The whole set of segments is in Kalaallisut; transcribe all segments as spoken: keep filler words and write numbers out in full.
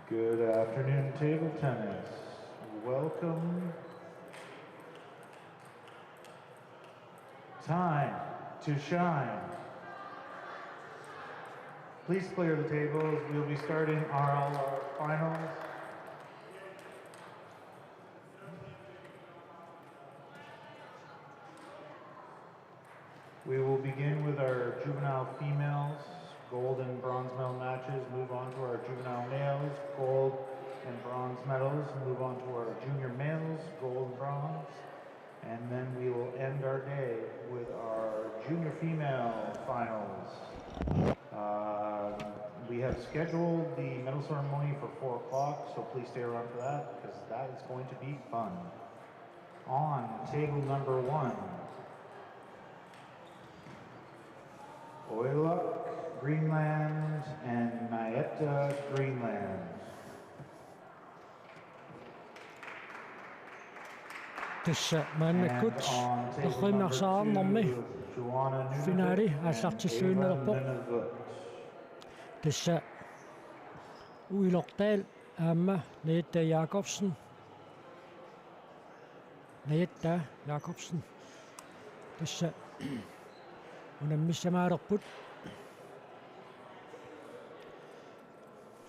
Good afternoon, table tennis. Welcome. Time to shine. Please clear the tables. We'll be starting our, our finals. We will begin with our juvenile females, gold and bronze medal matches, move on to our juvenile males, gold and bronze medals, move on to our junior males, gold and bronze, and then we will end our day with our junior female finals. Uh, we have scheduled the medal ceremony for four o'clock, so please stay around for that, because that is going to be fun. On table number one, Oilok, Greenland, and Nayetta, Greenland. Tassa maannakkut errinnarsaarnermi finaali aallartilluinnalerpoq. Tassa Uiloq Dahl aamma Nayetta Jakobsen. Nayetta Jakobsen. Tassa unammissamaalerput.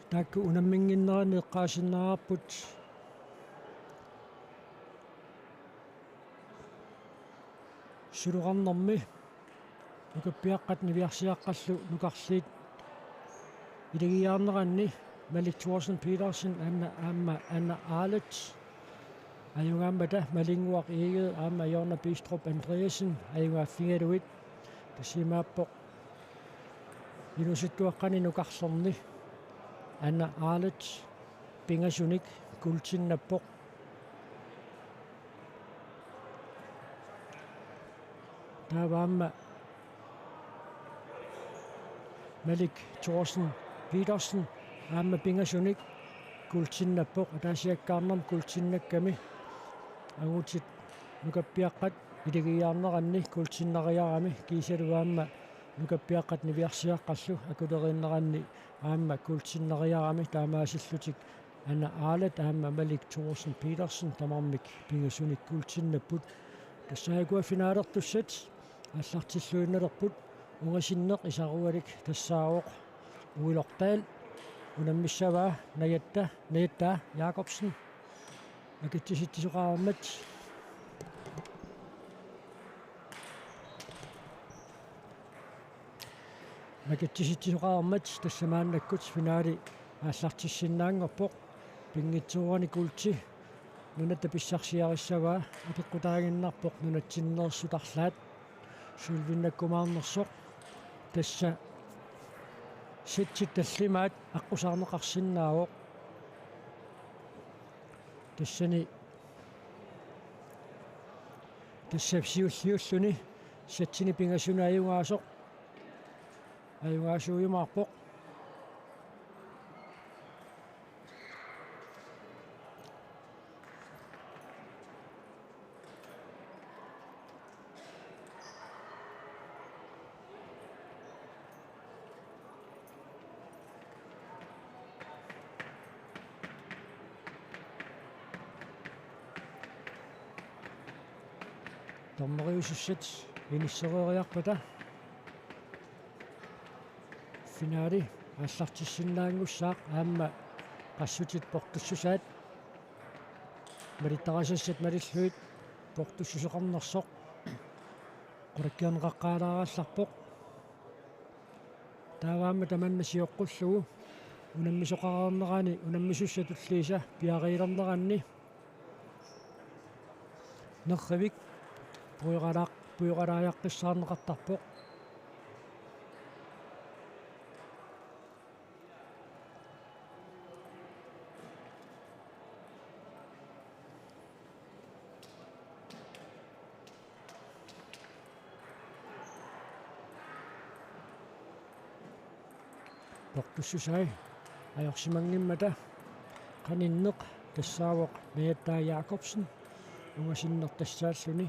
Taakku unamminnginneranni eqqaasinnaavarput suloqarnermi nukappiaqqat niviarsiaqqallu nukarliit ilagiiaarneranni Malik Thorsen Petersen, Anna, aamma Anna Arlet. Ajugaammata Malinnguaq Egede aamma Jonna Bistrup Andreasen ajugaaffigalugit. Tassa imaappoq inuusuttuaqqani nukarlerni Anna Arlet pingasunik kuultinnappoq. Taava aamma Malik Thorsen Petersen aamma pingasunik kuultinnappoq, ataasiakkaarnermut kuultinnakkami angutit nukappiaqqat ilagiiaarneranni kuultinnariarami kiisalu aamma nukappiaqqat niviarsiaqqallu akuleriinneranni aamma kuultinnariarami taamaasillutik Anna Arlet aamma Malik Thorsen Petersen tamarmik pingasunik kuultinnapput. Tassa ukua finaalertussat aallartilluinnalerput, ungasinneq isarualik tassaavoq Uiloq Dahl, unammissavaa Nayetta, Nayetta Jakobsen. Makitsisitsisoqarmat. Makitsisitsisoqarmat tassa maannakkut finaali aallartissinnaanngorpoq. Pinngitsoorani kuulti nunatta pissarsiarissavaa apeqqutaaginnarpoq nunatsinneersut arlaat sølvinnakkumaarnersoq. Tassa setsit tallimaat aqqusaarneqarsinnaavoq. Tassani tassa siulliulluni setsini pingasuni ajugaasoq ajugaasuujumaarpoq. Dommeriusussat inissereeriarpata finaali aallartissinnaanngussaaq aamma qassutit portussusaat malittarisassat malillugit portussuseqarnersoq qulakkeerneqaqqaalaarallarpoq. Taava aamma tamanna sioqqullugu unammisoqareernerani unammisussat tulliisa piareerneranni nerrivik puigalaaq-, puigalaajaqqissaarneqartarpoq. Portussusai ajorsimanngimmata qaninneq tassaavoq Nayetta Jakobsen, ungasinneq tassaalluni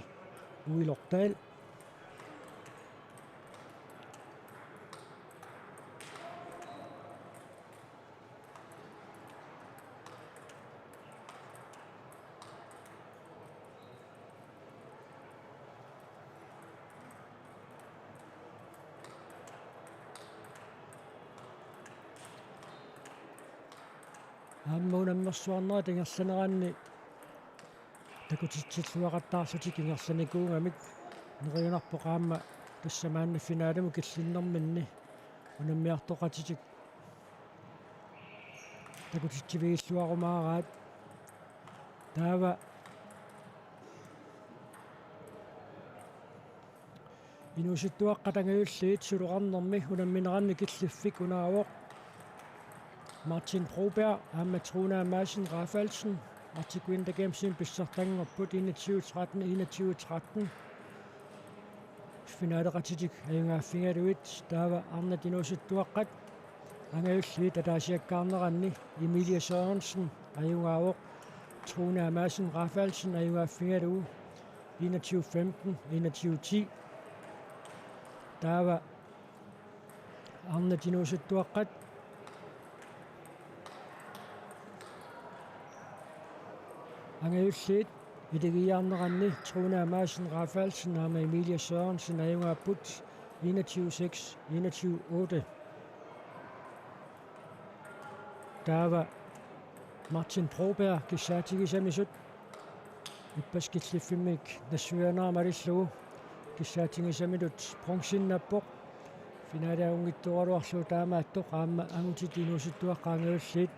Uiloq Dahl. Aamma unammersuarnerat ingerlaneranni takutitsilluaqattaarlutik ingerlanikuugamik. Neriunarpoq aamma tassa maanna finalemut killinnerminni unammiartoqatitik takutitsivigilluarumaaraat. Taava inuusuttuaqqat angajulliit suloqarnermi unammineranni killiffik unaavoq Martin Broberg aamma Truna Madsen Rafaelsen. Arctic Winter Gamesimi pissartanngorput enogtyve tretten, enogtyve tretten. Finaleqatitik ajugaaffigalugit. Taava arnat inuusuttuaqqat angajulliit ataasiakkaarneranni Emilie Sørensen ajugaavoq Truna Madsen Rafaelsen ajugaaffigalugu enogtyve femten, enogtyve ti. Taava arnat inuusuttuaqqat angajulliit iligiiaarneranni Truna Madsen Rafaelsen aamma Emilie Sørensen ajugaapput enogtyve seks, enogtyve otte. Taava Martin Broberg kissaatigisamisut ippassaq killiffimmik nassuiaanera malillugu kissaatigisaminut bronzeinnappoq. Finale ajunngitsoraluarlugu taamaattoq aamma angutit inuusuttuaqqat angajulliit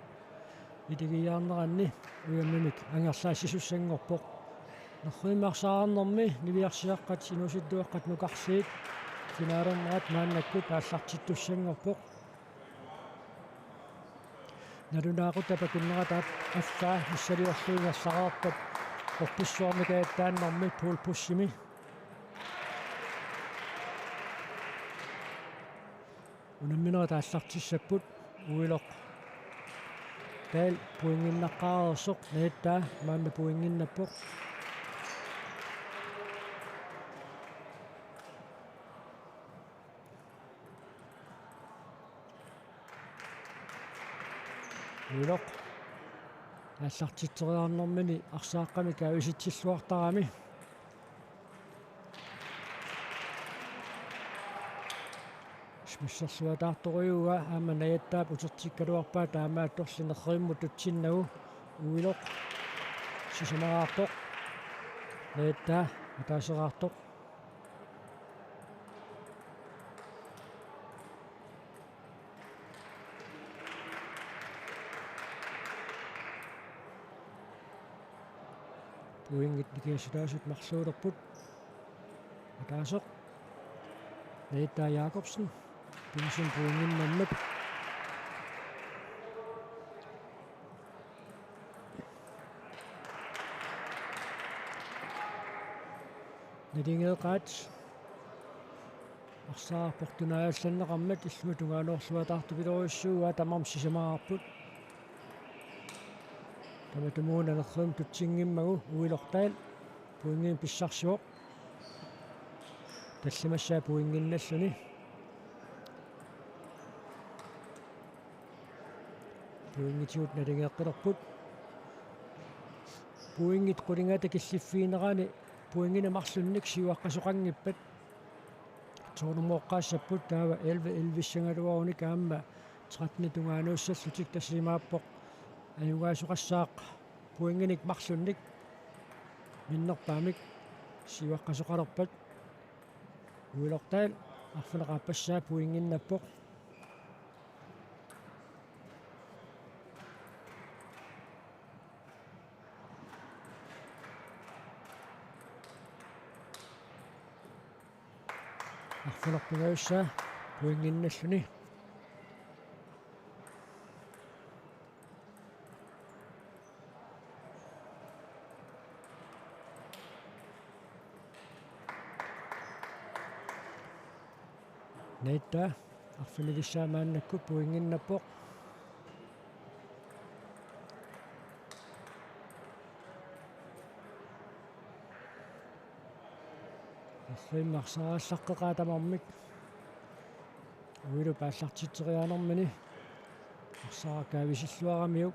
iligiiaarneranni ujammimik angerlaassisussanngorpoq. Nerrivimmi arsaarnermi niviarsiaqqat inuusuttuaqqat nukarliit finalernerat maannakkut aallartittussanngorpoq. Nalunaaqutap akunnerata affaa missiliorlugu ingerlareerpat orpussuarmik ajattaannermi Poul Buschimi. Unamminerit aallartissapput. Uiloq Dahl pointinnaqqaareersoq, Nate Dahl maanna pointinnappoq. Uiloq aallartitseriarnermini arsaaqqamik kaavitsilluartarami. Smasserluataartorujuuaa aamma Nate Dahlip utertikkaluarpaa taamaattorli nerrivimmut tutsinnagu. Uiloq sisamaraarpoq. Nate Dahl ataaseraartoq. Pointit nikingassutaasut marluulerput. Ataaseq Nate Dahl Jakobsen. Pingasunut pointinnannut. Naligeeqaat. Arsaarpoq tunaajallanneqarmat illuatungaanoorluataartupilorujussuuaa, tamarmik sisamaarput. Tamatumuuna nerrivimmut tutsinngimmagu Uiloq Dahl pointinik pissarsivoq. Tallimassaa pointinnalluni. Pointitigut naligeeqqilerput. Pointit qulingata killiffiginerani pointinik marlunnik siuaqqasoqanngippat tolvimooqqaassapput, taava elleve ellevissagaluarunik aamma tretten tungaanuussallutik. Tassa imaappoq ajugaasoqassaaq pointinik marlunnik minnerpaamik siuaqqasoqalerpat. Uiloq Dahl arfineq-aappassaa pointinnappoq. Arfineq-pingajussaa pointinnalluni. Nate Dahl arfinilissaa maannakkut pointinnappoq. Nerrivimmut arsaaraallaqqeqaat tamarmik. Uilup aallartitseriarnermini arsaaraq kaavisilluaramiuk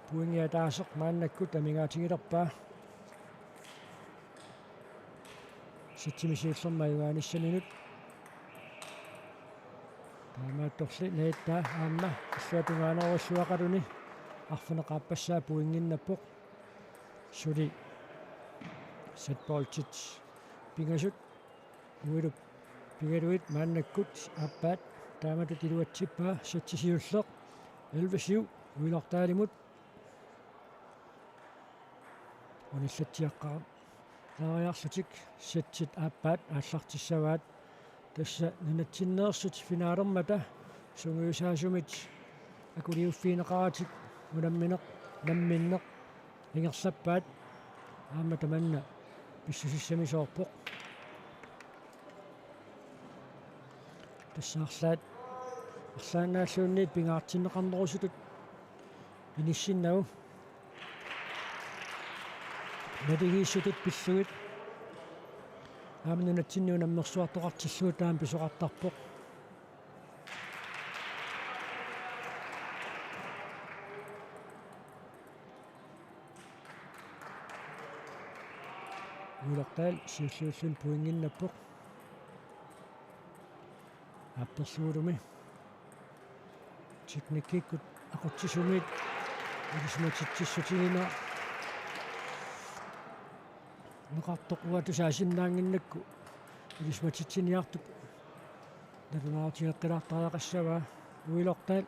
pointi ataaseq maannakkut amigaatigilerpaa. Sitsimi siullermi ajugaanissaminut. Taamaattorli Nate Dahl aamma illuatungaanerusulluaqaluni arfineq-aappassaa pointinnappoq. Suli setboltit pingasut uilup pigaluit maannakkut aappaat taamatut iluatsippaa. Setsi siulleq elleve syv Uiloq Dahlimut. Unillatsiaqqaa laariarlutik setsit aappaat aallartissavaat. Tassa nunatsinneersut finalermata sungiusaasumit akuliuffigineqaratik unammineq namminneq ingerlappaat. Aamma tamanna pissusissamisoorpoq. Tassa arlaat arlaannaalluunniit pingaartinneqarnerusutut inissinnagu. Naligiissutut pillugit aamma nunatsinni unammersuartoqartillugu taama pisoqartarpoq. Uiloq Dahl siulliulluni pointinnappoq. Aapperlugulumi teknikkikkut aqutsisumit ilisimatitsissutigineq neqartoq uagut tusaasinnaannginnakku ilisimatitsiniartut nalunaarutigeqqilaartariaqassavaa. Uiloq Dahl.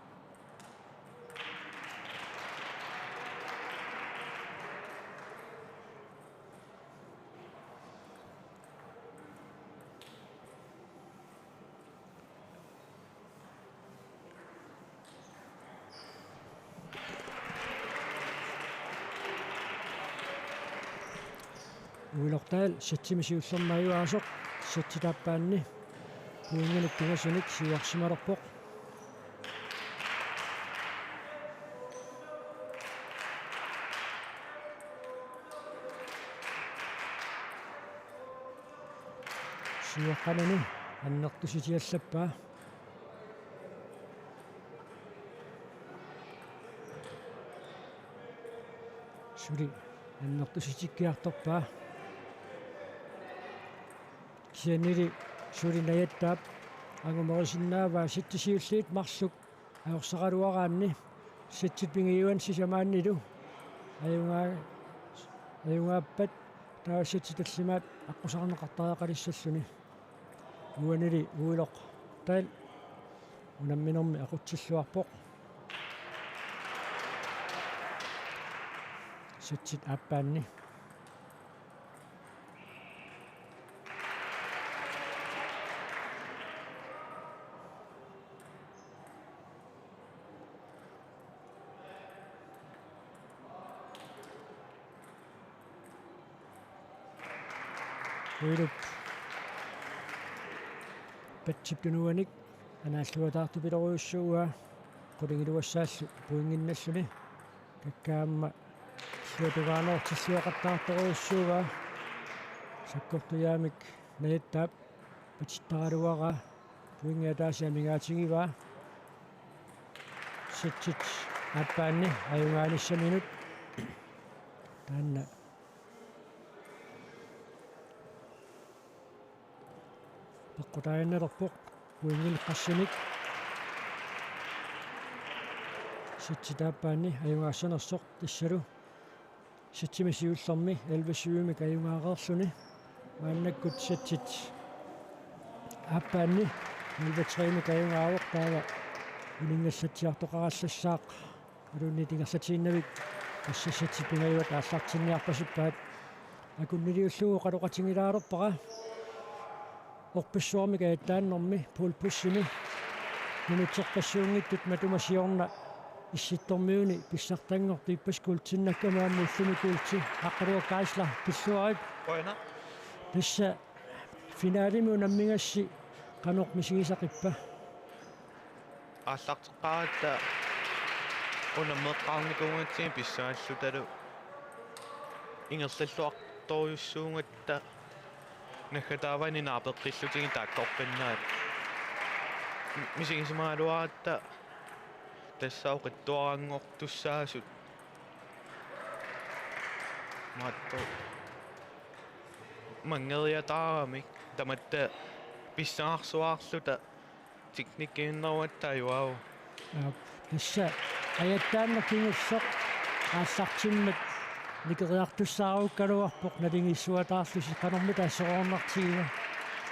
Uiloq Dahl, setsimi siullermi ajugaasoq, setsit aappaanni pointinik pingasunik siuarsimalerpoq. Siuaqqanani annertusitiallappaa. Suli annertusitikkiartorpaa. Kisiannili suli najattaap angumerisinnaavaa, setsi siulliit marluk ajorsaraluaraanni setsit pingajuanni sisamaannilu ajugaa-, ajugaappat taava setsit tallimaat aqqusaarneqartariaqalissalluni. Uanili Uiloq Dahl unamminermi aqutsilluarpoq. Setsit aappaanni. Uilup patsip tunuanik anaalluataartupilorujussuuaa, qulingiluassaallu pointinnalluni. Taakku aamma illuatungaaneertilluaqattaartorujussuuaa. Sakkortujaamik najattaap patittaraluaraa, pointi ataaseq amigaatigivaa. Setsit aappaanni ajugaanissaminut. Taanna peqqutaaginnalerpoq pointinik qassinik. Setsit aappaanni ajugaassanersoq tassalu setsimi siullermi elleve syvimik ajugaareerluni. Maannakkut setsit aappaanni elleve tremik ajugaavoq, taava uninngallatsiartoqarallassaaq imaluunniit ingerlatiinnavik. Tassa setsit pingajuat aallartinniarpasippaat. Akunniliullugu oqaloqatigilaarpara orpassuarmik ajattaannermi Poul Buschimi minutserpassuunngitsut matuma siorna Issittormiuni pissartanngortoq ippassaq kuultinnakkamik aamma ullumi kuulti. Aqqaluaq Geisler, pilluarit. Qujanaq. Tassa finalemi unammigassi qanoq misigisaqippa? Aallarteqqaaratta unammeqqaarnikuugatsigit pissangallutalu ingerlalluartorujussuugatta naggataavani naapeqqillutigit taakkoqqinnaat. M-, misigisimagaluaratta tassa oqitsuaranngortussaasut. Maattoq manngeriataaramik tamatta pissangarsuarluta teknikkiinnerugatta ajugaavoq. Aap, Tassa ajattaanneq kingulleq aallartimmat nikeriartussaarukkaluarpoq naligiissuataarlusi, qanormita asseroornartigiva?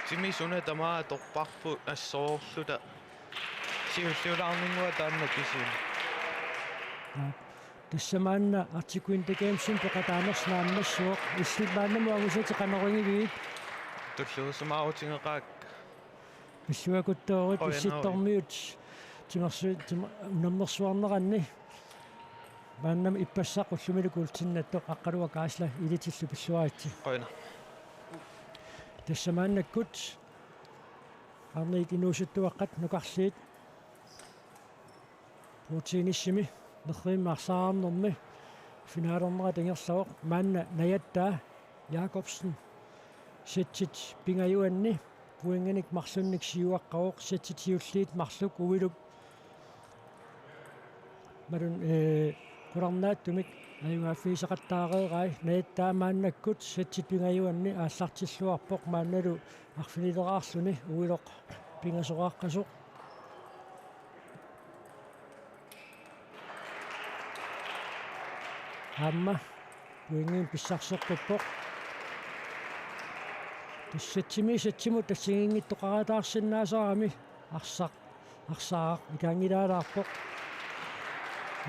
Timi suna tamaat atorparput asseroorluta. Siulliulaarninnguaq taanna kisianni. Aa, tassa maanna Arctic Winter Gamesimi peqataanersut naammassivoq. Illit maannamut angusatit qanorigivigit? Tulluusimaarutigeqaakka. Pilluakuttoorit. Qujanarujussuaq. Issittormiut timersu-, tim-, unammersuarneranni. Maannamut ippassaq ullumilu kuultinnattoq Aqqaluaq Kaasla, ilitillu pilluaritsi. Qujanaq. Tassa maannakkut arnat inuusuttuaqqat nukarliit bordtennisimi nerrivimmi arsaarnermi finalernera ingerlavoq. Maanna najattaa Jakobsen settit pingajuanni pointinik marlunnik siuaqqavoq, settit siulliit marluk uilup marlun, ee, qularnaatsumik ajugaaffigiseqattaareerai. Najattaa maannakkut settit pingajuanni aallartilluarpoq, maannalu arfinileraarluni uiloq pingasoqaqqasoq. Aamma pointimik pissarseqqippoq. Tassa settimiit settimut assigiinngitsoqarataarsinnaasarami arsaq, arsaaq ikaanngilaalaarpoq.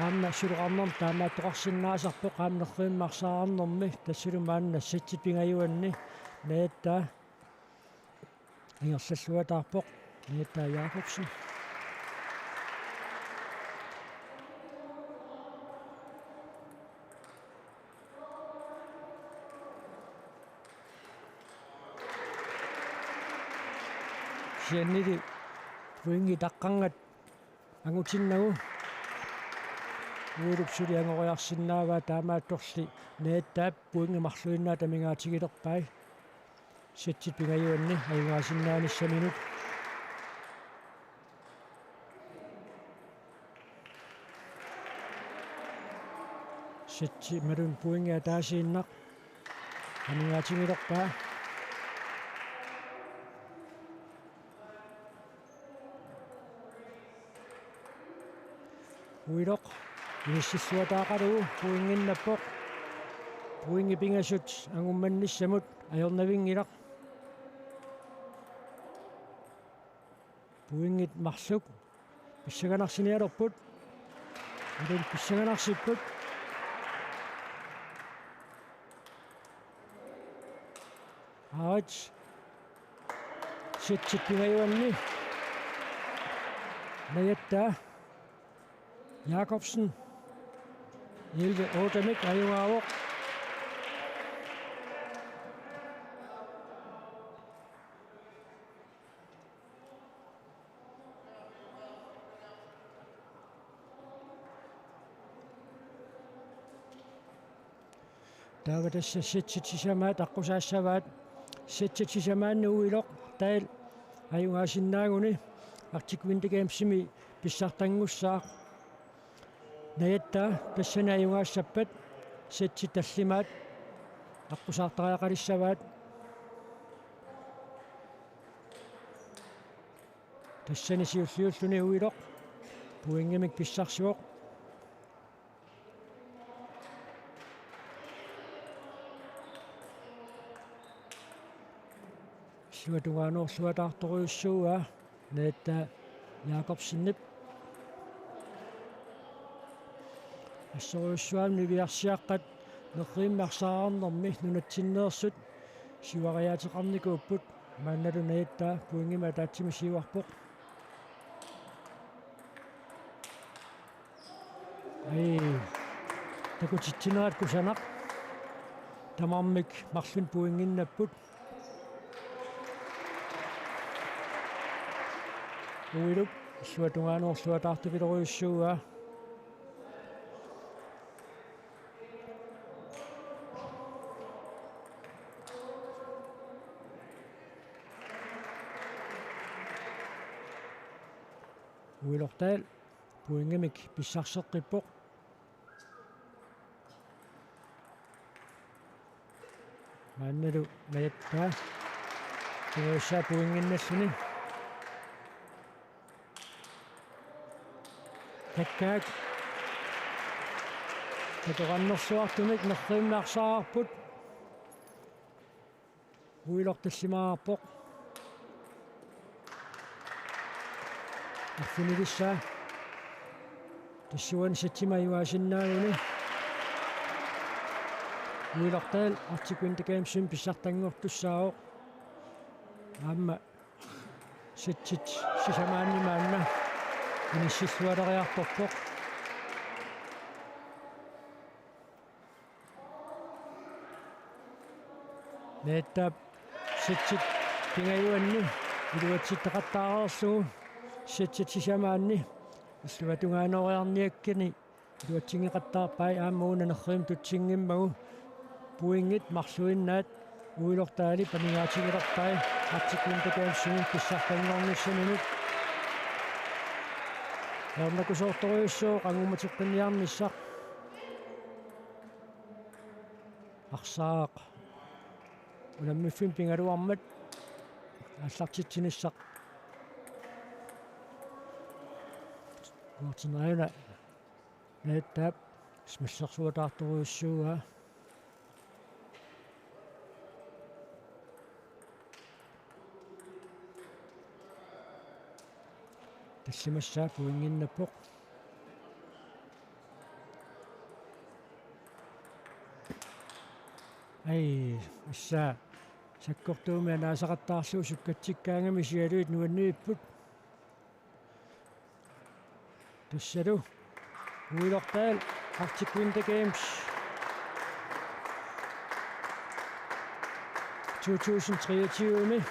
Aamma siloqarnermi taamaattoqarsinnaasarpoq, aamma nerrivimmi arsaarnermi. Tassalu maanna settit pingajuanni najattaa ingerlalluataarpoq, Meta Jakobsen. Kisiannili pointit taqqarngat angutinnagu uilup suli angoriarsinnaavaa, taamaattorli najattaap pointit marluinnaat amigaatigilerpai settit pingajuanni ajugaasinnaanissaminut. Setti marlun pointit ataasiinnaq amigaatigilerpaa. Uiloq inissilluataaqalugu pointinnappoq. Pointit pingasut angummannissamut ajornavinngilaq. Pointit marluk pissanganarsinialerput. Ilumut pissanganarsipput. Aarit. Settit pingajuanni najattaa Jakobsen elleve ottemik ajugaavoq. Taava tassa settit sisamaat aqqusaassavaat. Settit sisamaanni Uiloq Dahl ajugaasinnaaguni Arctic Winter Gamesimi pissartanngussaaq. Najattaa tassani ajugaassappat settit tallimaat aqqusaartariaqalissavaat. Tassani siulliulluni Uiloq pointimik pissarsivoq. Illuatungaanoorluataartorujussuuaa najattaa Jakobsenip. Assorujussuaq niviarsiaqqat nerrivimmi arsaarnermi nunatsinneersut siuariaateqarnikuupput, maannalu najattaa pointimik ataatsimik siuarpoq. Ai, takutitsinerat kusanaq. Tamarmik marlunnik pointinnapput. Uilup illuatungaanoorluataartupilorujussuuaa. Uiloq Dahl pointimik pissarseqqippoq. Maannalu najattaa tungujussaat pointinnalluni. Takkaak. Takoqannersuartumik nerrivimmut arsaarput. Uiloq tallimaarpoq. Arfinilissaa. Tassuuna setsimut ajugaasinnaaguni. Uiloq Dahl Arctic Winter Gamesimi pissartanngortussaavoq. Aamma setsit sisamaanni maanna inissillualeriartorpoq. Najattaap setsit pingajuanni iluatsitseqattaareerlugu setsit sisamaanni illuatungaanooriarniakkani iluatsinngeqattaarpai aamma una nerrivimmi tutsinngimmagu pointit marluinnaat Uiloq Dahlip amigaatigilerpai Arctic Winter Gamesimi pissartanngornissaminut. Ajornakusoortorujussuuvoq angummateqqinniarnissaq. Arsaaq unammiffimmi pigaluarmat aallartitsinissaq. Kuortineriuna Najattaap smallersuataartorujussuuaa. Tallimassaa pointinnappoq. Ai, assaa. Sakkortuumik anaasaqattaarlugu sukkatsikkaangami sialuit nuannivipput. Tassalu Uiloq Dahl Arctic Winter Games to tusind treogtyve-mi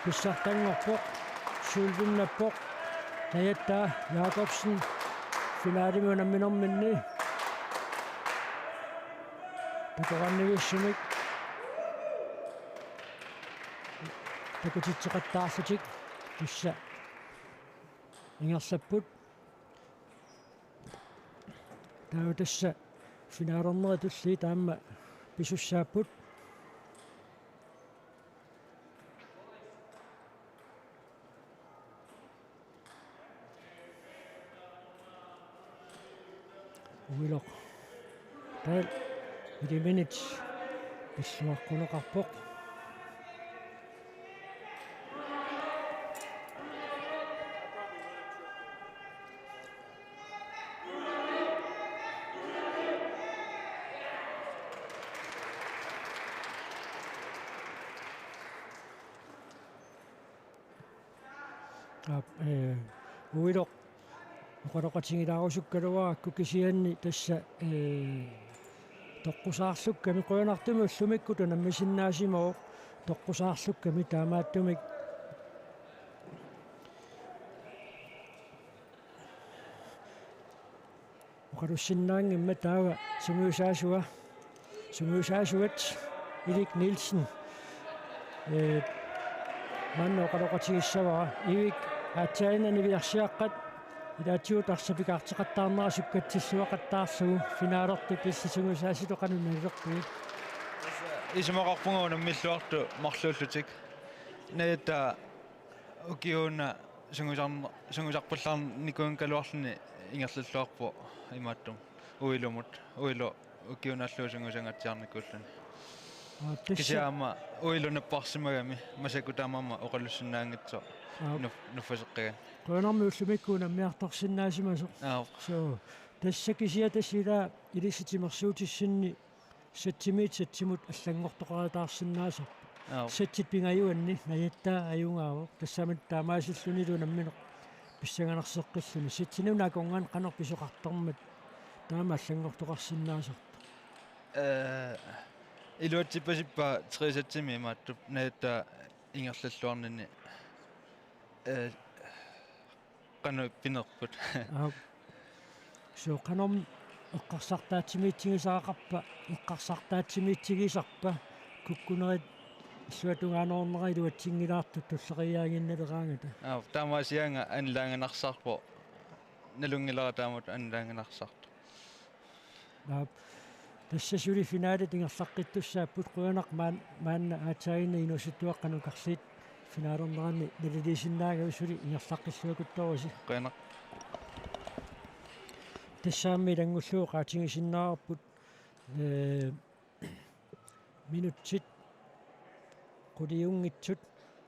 pissartanngorpoq, sølvinnappoq Najatta Jakobsen finalemi unamminerminni. Takoqannivissumik takutitseqattaarlutik tassa ingerlapput. Taava tassa finalernerit tulliit aamma pisussaapput. Uiloq Dahl iliminit pilluaqquneqarpoq. Aap, ee, Uiloq oqaloqatigilaarusukkaluarakku kisianni tassa, ee, toqqusaarlukkami qujanartumik ullumikkut unammisinnaasimavoq toqqusaarlukkami taamaattumik oqalussinnaanngimmat taava sungiusaasua, sungiusaasuat Ivik Nielsen. Ee, maanna oqaloqatigissavara. Ivik, aatsaannguaq niviarsiaqqat ilaatigut arsaq pikaarteqattaarnera sukkatsilluaqattaarlugu finalertut illit sungiusaasutut qanoq nalilerpigit? Isumaqarpunga unammilluartut marluullutik. Najatta ukiuna sungiusarn-, sungiusarpallaarnikuugaluarluni ingerlalluarpoq imaattumik Uilumut. Uilu ukiunaallugu sungiusangaatsiarnikuulluni. Aa, tassa. Kisianni aamma Uilu napparsimagami massakkut taamaammat oqalussinnaanngitsoq. Aa. Nuf-, nuffaseqqagan. Qujanarmi ullumikkut unammiartorsinnaasimasoq. Aa. Suu. Tassa kisianni tassa ila ilissi timersuutissinni Setsimiit setsimut allanngortoqarataarsinnaasarpoq. Aap. Setsit pingajuanni Najatta ajugaavoq. Tassami taamaasillunilu unammineq pissanganarseqqilluni. Setsinut akornanni qanoq pisoqartarmat taama allanngortoqarsinnaasarpoq. Ee, iluatsippasippaa tre setsimi imaattup Najatta ingerlalluarnini. Ee, qanoq pinerput. Aap. Suu, qanormi eqqarsartaatsimiitigisaqarpa, eqqarsartaatsimiitigisarpa, kukkunerit illuatungaanoornerat iluatsinngilaartut tulleriiaannginnaleraangata. Aap, taamaasiaanga annilaanganarsarpoq. Nalunngilara taamatut annilaanganarsartoq. Aap. Tassa suli finalit ingerlaqqittussaapput, qujanaq maan-, maanna aatsaaginnaq inuusuttuaqqat nukarliit finalerneranni naliliisinnaagavit, suli ingerlaqqilluakuttoorissi. Qujanaq. Tassami ilanngullugu qaatigisinnaavarput, ee, minutsit quliunngitsut.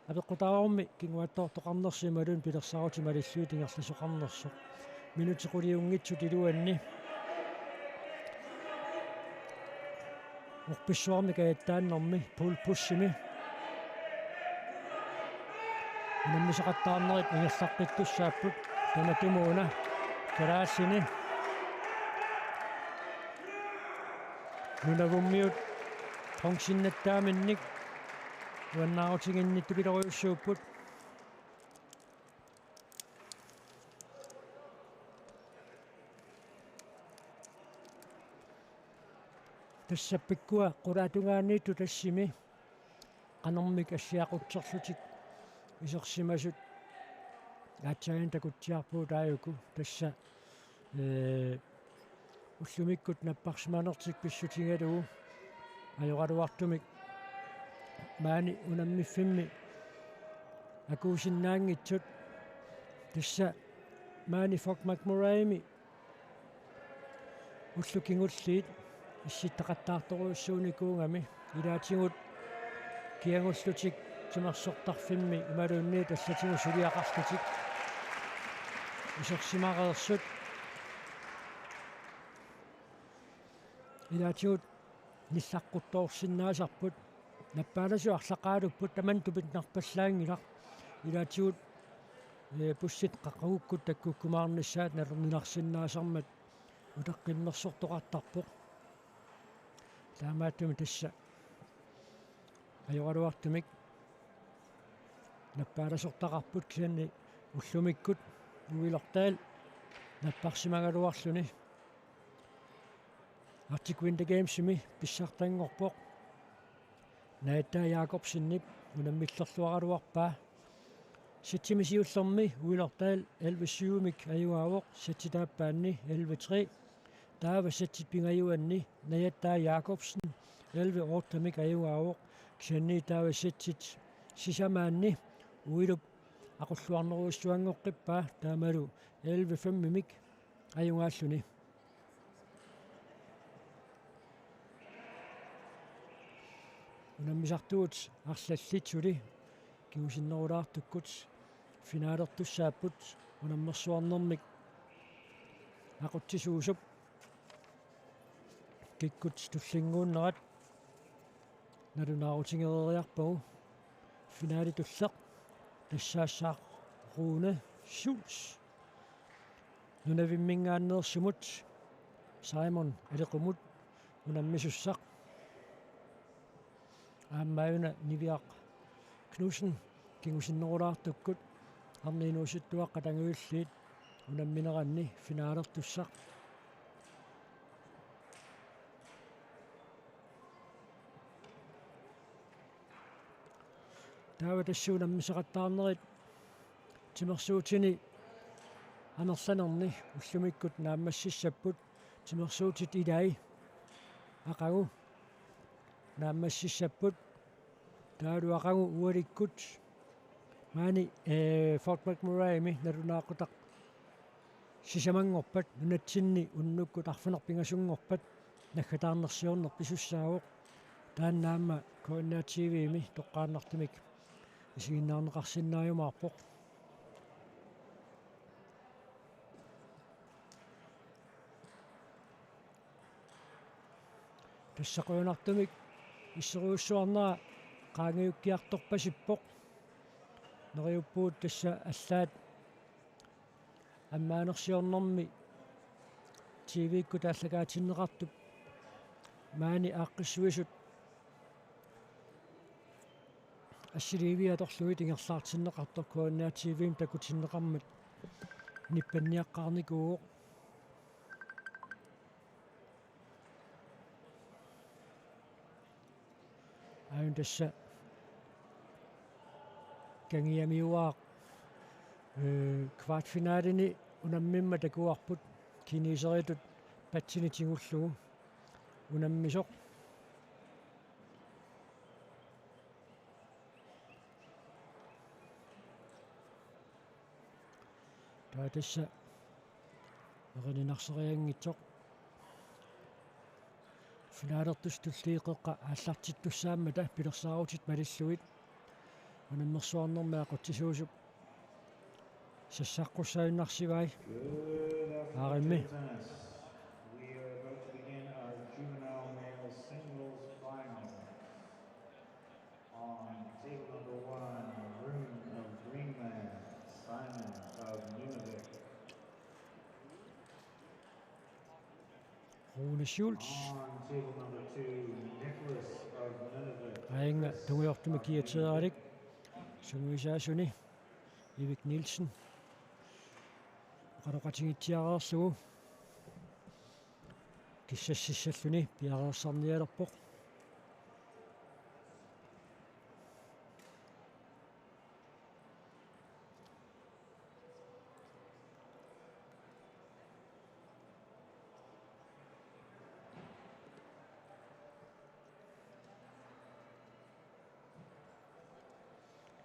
Apeqqutaavarmi kinguaattoortoqarnersoq imaluunniit pilersaarutit malillugit ingerlasoqarnersoq. Minutsit quliunngitsut iluanni Orpissuarmi kajattaannermi poolbussimi unammisaqattaarnerit ingerlaqqittussaapput. Tamatumuuna kalaallini Nunavummiut bronzinnattaaminnik uannaarutiginnittupilorujuussuupput. Tassa pikkua qulaatungaaniittut tassami qanermik assiaqutserlutik isersimasut aatsaannguaq takutsiarpugut aajuku tassa, ee, ullumikkut napparsimanertik pissutigalugu ajoraluartumik maani unammiffimmi akuusinnaanngitsut. Tassa maani Fort McMurraymi ullut kingulliit issittaqattaartorujussuunikuugami ilaatigut kiagullutik timersortarfimmi imaluunniit allatigut suliaqarlutik isersimareersut. Ilaatigut nillaqquttoorsinnaasarput. Nappaalasut arlaqaalupput, tamanna tupinnarpallaanngilaq. Ilaatigut, ee, bussit qaqugukkut takkukkumaarnissaat nalorninarsinnaasarmat utaqqimmersortoqartarpoq. Taamaattumik tassa ajoraluartumik nappaalasortaqarput, kisianni ullumikkut Uilertaal napparsimagaluarluni Arctic Winter Gamesimi pissartanngorpoq. Najatta Jakobsenip unammillerluaraluarpaa. Sætimi siullermi Uilertaal elleve syvimik ajugaavoq, sættip aappaanni elleve tre. Taava sætip pingajuanni Najatta Jakobsen elleve ottemik ajugaavoq, kisianni taava sætip sisamaanni Uilup aqulluarnerujussuanngoqqippaa taamalu elleve femimik ajugaalluni. Unammisartuut arlallit suli kingusinnerulaartukkut finalertussaapput unammersuarnermik aqutsisuusup kikkut tullinnguunnerat nalunaarutigereeriarpagu. Finale tulleq tassaassaaq Rune Schulz Nunavimminngaanneersumut, Simon Alequmut unammisussaq. Aamma una Niviaq Knudsen kingusinnerulaartukkut arnat inuusuttuaqqat angajulliit unammineranni finalertussaq. Taava tassa unammisaqattaarnerit timersuutini amerlanerni ullumikkut naammassissapput, timersuutit ilai aqagu naammassissapput, taavalu aqagu ualikkut maani, ee, Fort McMurraymi nalunaaqutaq sisamanngorpat nunatsinni unnukkut arfineq-pingasunngorpat naggataarnersiorneq pisussaavoq. Taanna aamma K N R T V-mi toqqaannartumik isiginnaarneqarsinnaajumaarpoq. Tassa qujanartumik isserujussuarnera qaangiukkiartorpasippoq. Neriuppugut tassa allaat ammaanersiornermi T V-kkut aallakaatinneqartup maani aaqqissuisut assiliivik atorlugit ingerlaartinneqartoq K N R T V-mi takutinneqarmat nippanniaqqaarnikuuvoq. Aajuna tassa kangiamiuaaq, ee, kvartfinaleni unammimmat takuarput kineseritut patsini tigullugu unammisoq. Taava tassa Erininarserianngitsoq. Finaalertussat tulliit qeqqa aallartittussaammata pilersaarutit malillugit unammersuarnermi aqutsisuusup sassaqqussaajunnarsimavai. Aarimmi. We are about to begin our juvenile male singles final. On table number one, Rune of Greenland, Simon of Nunavik. Rune Schultz. On table number two, Nicholas of Nunavik. Aajuna tungujortumik kiateeralik. Sungiusaasuni Erik Nielsen. Oqaloqatigitsiareerlugu. Kissassissalluni piareersarnialerpoq.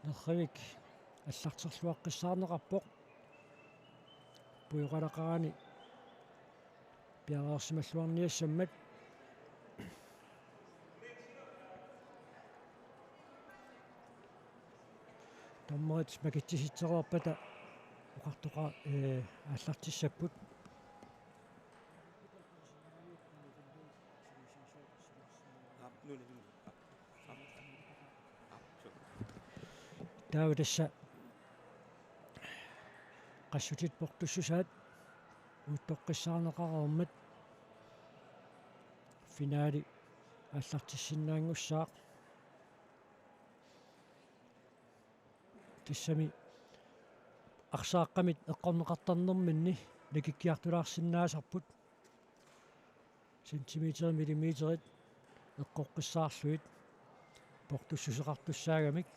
Nerrivik allarterluaqqissaarneqarpoq. Pujoqalaqarani piareersimalluarniassammat. Dommerit makitsisitsereerpata oqartoqa-, ee, aallartissapput. Taava tassa qassutit portussusaat uuttoqqissaarneqareermat finaali aallartissinnaanngussaaq. Tassami arsaaqqamit eqqorneqartarnerminni nakikkiartulaarsinnaasarput. Centimeterit, millimeterit eqqoqqissaarlugit portussuseqartussaagamik.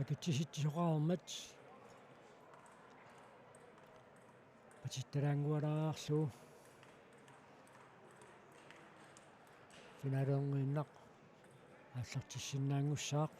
Makitsisitsisoqarmat patittalaanngualaarlugu. Finaalerngiinnaq aallartissinnaanngussaaq.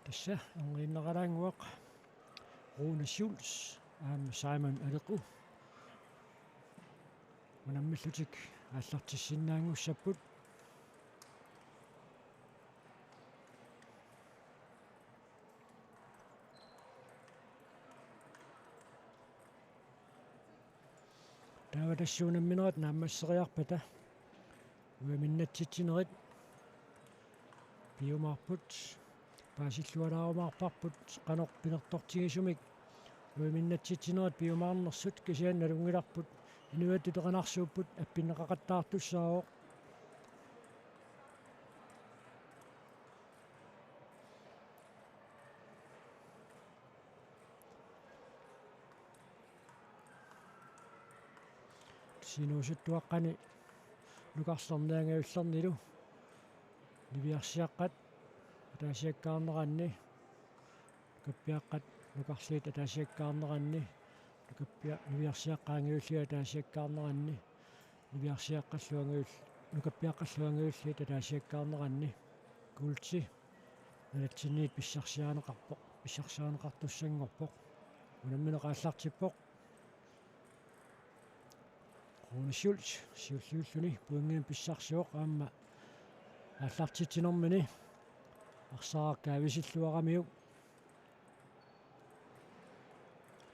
Tassa erngiinnaralaannguaq Rune Schultz aamma Simon Alequ unammillutik aallartissinnaanngussapput. Taava tassa unamminerat naammasseriarpata uiminnatsitsinerit piumaarput, paasillualaarumaarparput qanoq pinertortigisumik uiminnatsitsinerit piumaarnersut, kisianni nalunngilarput inuiattut eqinarsuupput appinneqaqattaartussaavoq. Sinuusuttuaqqani nukarlerni angajullernilu niviarsiaqqat ataasiakkaarneranni, nukappiaqqat nukarliit ataasiakkaarneranni, nukappia-, niviarsiaqqat angajulliit ataasiakkaarneranni, niviarsiaqqallu angajul-, nukappiaqqallu angajulliit ataasiakkaarneranni, kuulti nunatsinniit pissarsiarineqarpoq, pissarsiarineqartussanngorpoq. Unammineq aallartippoq. Rune Schulz siulliulluni pointimik pissarsivoq, aamma aallartitsinermini arsaaraq kaavisilluaramiuk.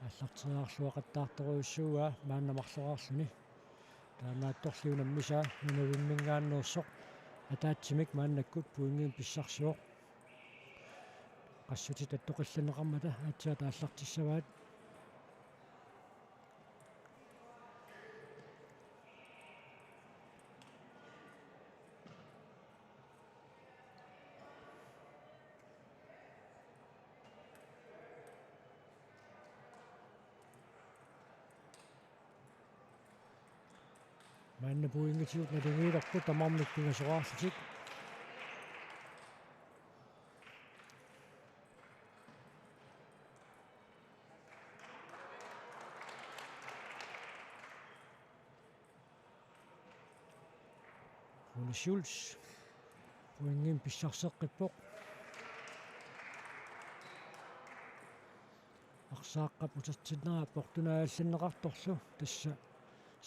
Aallarteriarluaqattaartorujussuuaa maanna marloriarluni. Taamaattorli unammisaa nunavimminngaanneersoq ataatsimik maannakkut pointimik pissarsivoq. Qassutit attoqillanneqarmata aatsaat aallartissavaat. Maanna pointigut naligiilerput tamarmik pingasoraarlutik. Rune Schulz pointimik pissarseqqippoq. Arsaaqqap utertinnera portunaallanneqartorlu tassa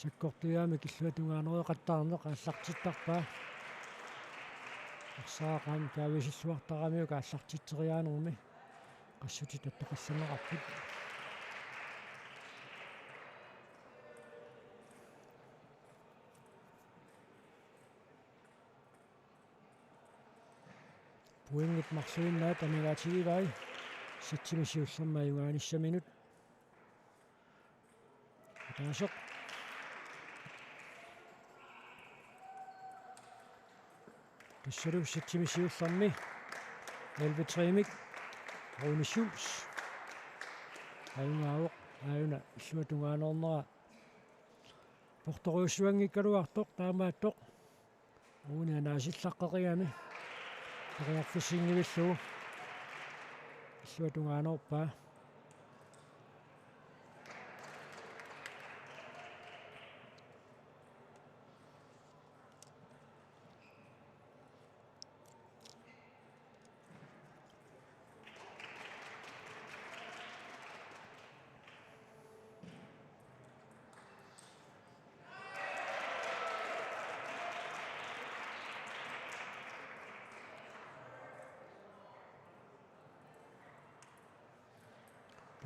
sakkortujaamik illuatungaanerujoqattaarneq aallartittarpaa. Arsaaraq aamma kaavisilluartaramiuk aallartitseriaanermi. Qassutit attoqillanneqarput. Pointit marluinnaat amigaatigivai. Sætsimi siullermi ajugaanissaminut. Ataaseq. Tassalu sætsimi siullermi elleve tre-mik Rune Schulz ajugaavoq, aajuna illuatungaaneernera portorujussuanngikkaluartoq taamaattoq. Rune anaasillaqqeriarami periarfissinngivillugu illuatungaaneerpaa.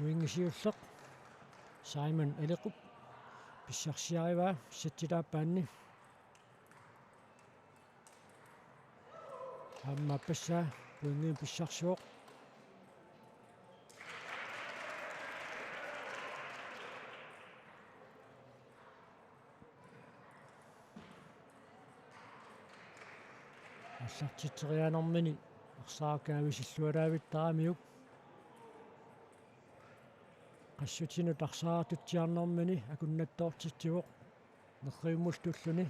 Pointi siulleq Simon Alequp pissarsiarivaa sætsip aappaanni. Aamma aappassaa pointimik pissarsivoq. Aallartitseriaanermini arsaaraq kaavisillualaavittaramiuk. Qassutinut arsaaraq tutsiarnermini akunnattoortitsivoq. Nerrivimmullu tulluni.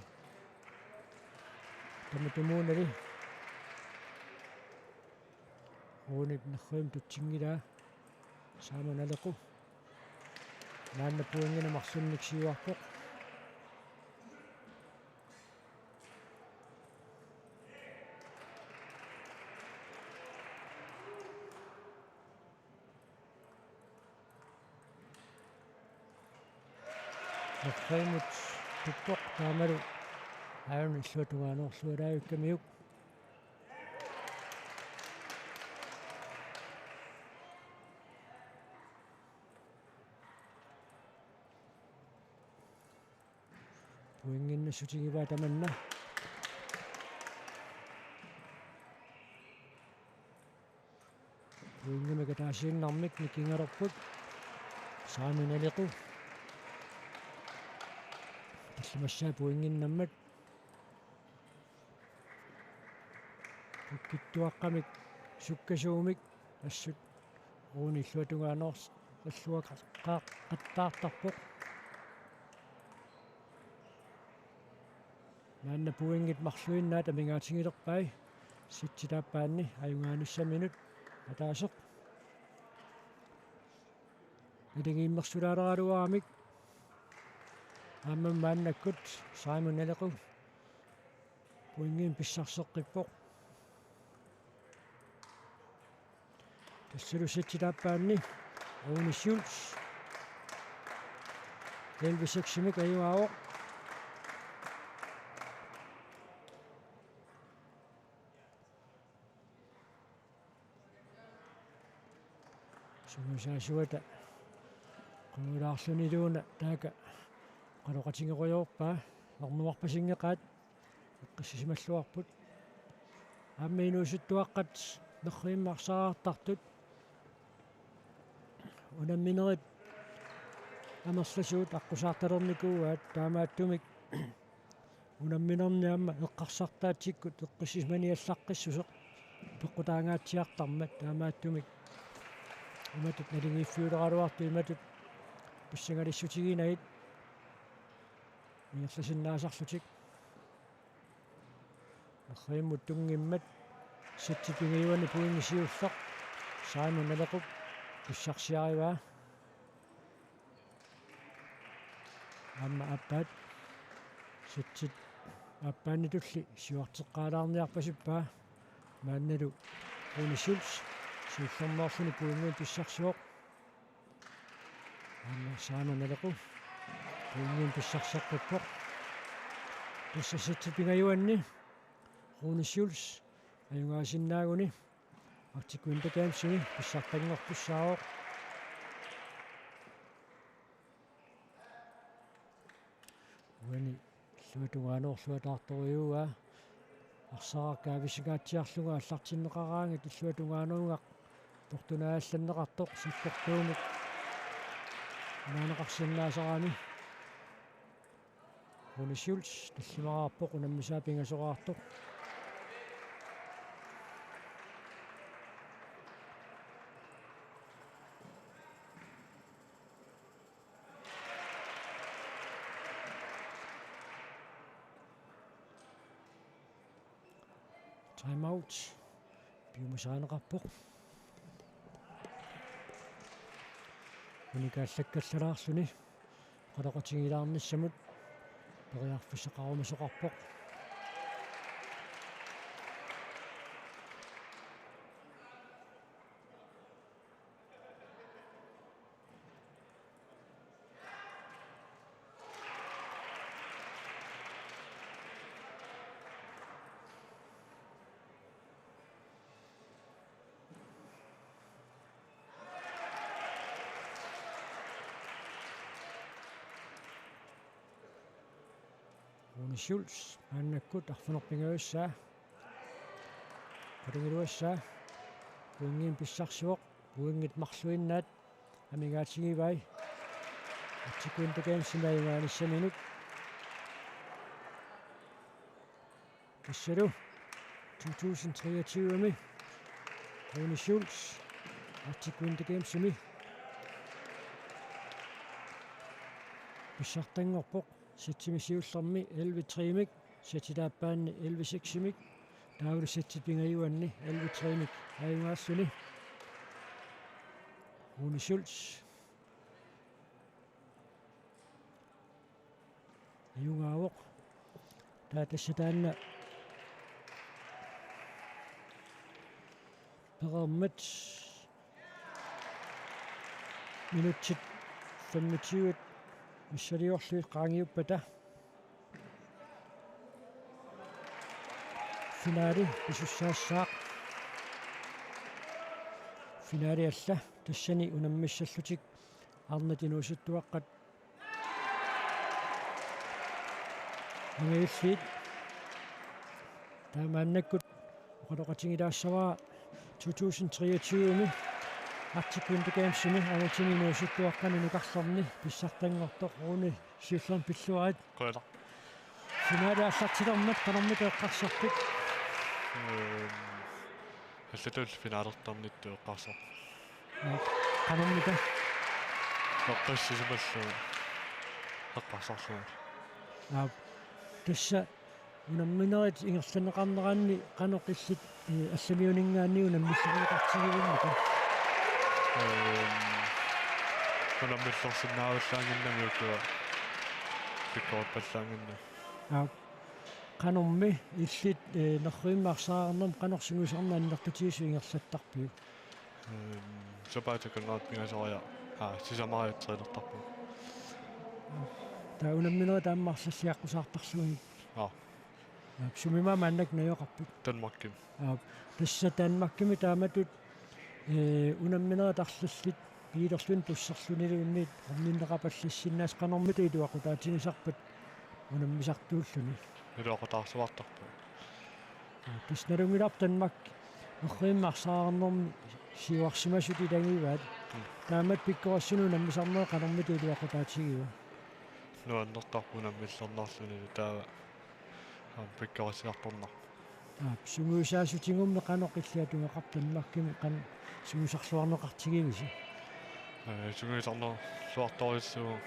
Tamatumuunali Runep nerrivimmi tutsinngilaat. Simon Alequ maanna pointinik marlunnik siuarpoq. Nerrivimut tuppoq taamalu aajuna illuatungaaneerlualaavikkamiuk. Pointinik nassutigivaa tamanna. Pointimik ataasiinnarmik nikingalerput. Simon Alequ. Tallimassaa pointinnammat. Pukkittuaqqamik sukkasuumik assut Rune illuatungaaneerluaqattaartarpoq. Maanna pointit marluinnaat amigaatigilerpai. Sætsip aappaanni ajugaanissaminut ataaseq. Naligiimmersulaaleraluaramik. Aamma maannakkut Simon Alequ pointimik pissarseqqippoq. Tassalu sætsip aappaanni Rune Schulz elleve seks-imik ajugaavoq. Sungiusaasuata qungulaarluniluuna taaka oqaloqatigerujoorpaa, ernumarpasinngeqaat eqqissisimalluarput. Aamma inuusuttuaqqat nerrivimmi arsaraartartut unamminerit amerlasuut aqqusaartalernikuuaat, taamaattumik unamminerni aamma eqqarsartaatsikkut eqqissisimaniallaqqissuseq peqqutaangaatsiartarmat, taamaattumik imatut naligiiffiuleraluartut imatut pissangalissutiginagit ingerlasinnaasarlutik. Nerrivimmut tunngimmat settit pingajuanni pointi siulleq Simon Nalequp pissarsiarivaa. Aamma aappaat settit aappaannitulli siuarteqqaalaarniarpasippaa. Maannalu Rune Schulz siullermeerluni pointinik pissarsivoq. Aamma Simon Nalequ pointinik pissarseqqippoq. Tassa settit pingajuanni Rune Schulz ajugaasinnaaguni Arctic Winter Gamesimi pissartanngortussaavoq. Uani illuatungaanuorluataartorujuuaa. Arsaq kaavisikaatsiarlugu aallartinneqaraangat illuatungaanuugaq portunaallanneqartoq sakkortuumik unaaneqarsinnaasarami. Rune Schulz tallimaraarpoq unammisaa pingasoraartoq. Time out. Piumasaaneqarpoq. Unikaallakkallalaarluni oqaloqatigilaarnissamut periarfissaqarumasoqarpoq. Rune Schulz maannakkut arfineq-pingajussaa qulingiluassaa pointinik pissarsivoq, pointit marluinnaat amigaatigivai Arctic Winter Gamesimi ajugaanissaminut. Tassalu to tusind treogtyve-mi Rune Schulz Arctic Winter Gamesimi pissartanngorpoq. Settimi siullermi elleve tre-mik, settit aappaanni elleve seks-imik, taavalu settit pingajuanni elleve tre-mik ajugaalluni. Rune Schulz ajugaavoq. Taava tassa taanna pereermat minutsit femogtyve missiliorlugit qaangiuppata finaali pisussaassaaq. Finaali alla tassani unammissallutik arnat inuusuttuaqqat angajulliit. Taamaannakkut oqaloqatigilaassavara to tusind treogtyve-mi Arctic Winter Gamesimi angutinut inuusuttuaqqanut nukarlerni pissartanngortoq. Rune, siullermik pilluarit. Qujanaq. Finaali aallartilermat qanormita eqqarsarpit? Ehm, allatut finaalertarnittut eqqarsarpara. Aa, qanormita? Eqqissisimallugu eqqarsarlunga. Aa, tassa unamminerit ingerlanneqarneranni qanoq illit, eh, allamiuninngaanniit unammillerineqartigivimmita? Ehm, unammillersinnaavallaannginnami ukua pikkorippallaannginnami. Aa, qanormi illit, eh, nerrivimmi arsaareernermi qanoq sungiusarneq annertutigisoq ingerlattarpiuk? Ehm, sapaatip akunneranut pingasoriarlunga, aa, sisamariartarilertarpunga. Taava unamminerit aamma arlallit aqqusaartarlugit. Aa. Aa, sumimut maannakkut najugaqarpit? Danmarkimut. Aa, tassa Danmarkimi taamatut Ee, unamminerit arlallit piilerluni tusserluniluunniit orninneqapallassinnaasut qanormita iluaqutaatigisarpat unammisartuulluni? Iluaqutaarsuartarpoq. Tassa nalunngilarput Danmark nerrivimmi arsaarnermi siuarsimasut ilagivaat. Mm. Taamatut pikkorissunik unammisarnerit qanormita iluaqutaatigiva? Nuannertarpoq unammillernarlunilu taava aamma pikkorissiartornarpoq. Aap, sungiusaassutigut qanoq illit atugaqarpa Danmarkimi qanoq sungiusarluarneqartigivisi? Ee, sungiusarluartorujussuuvoq.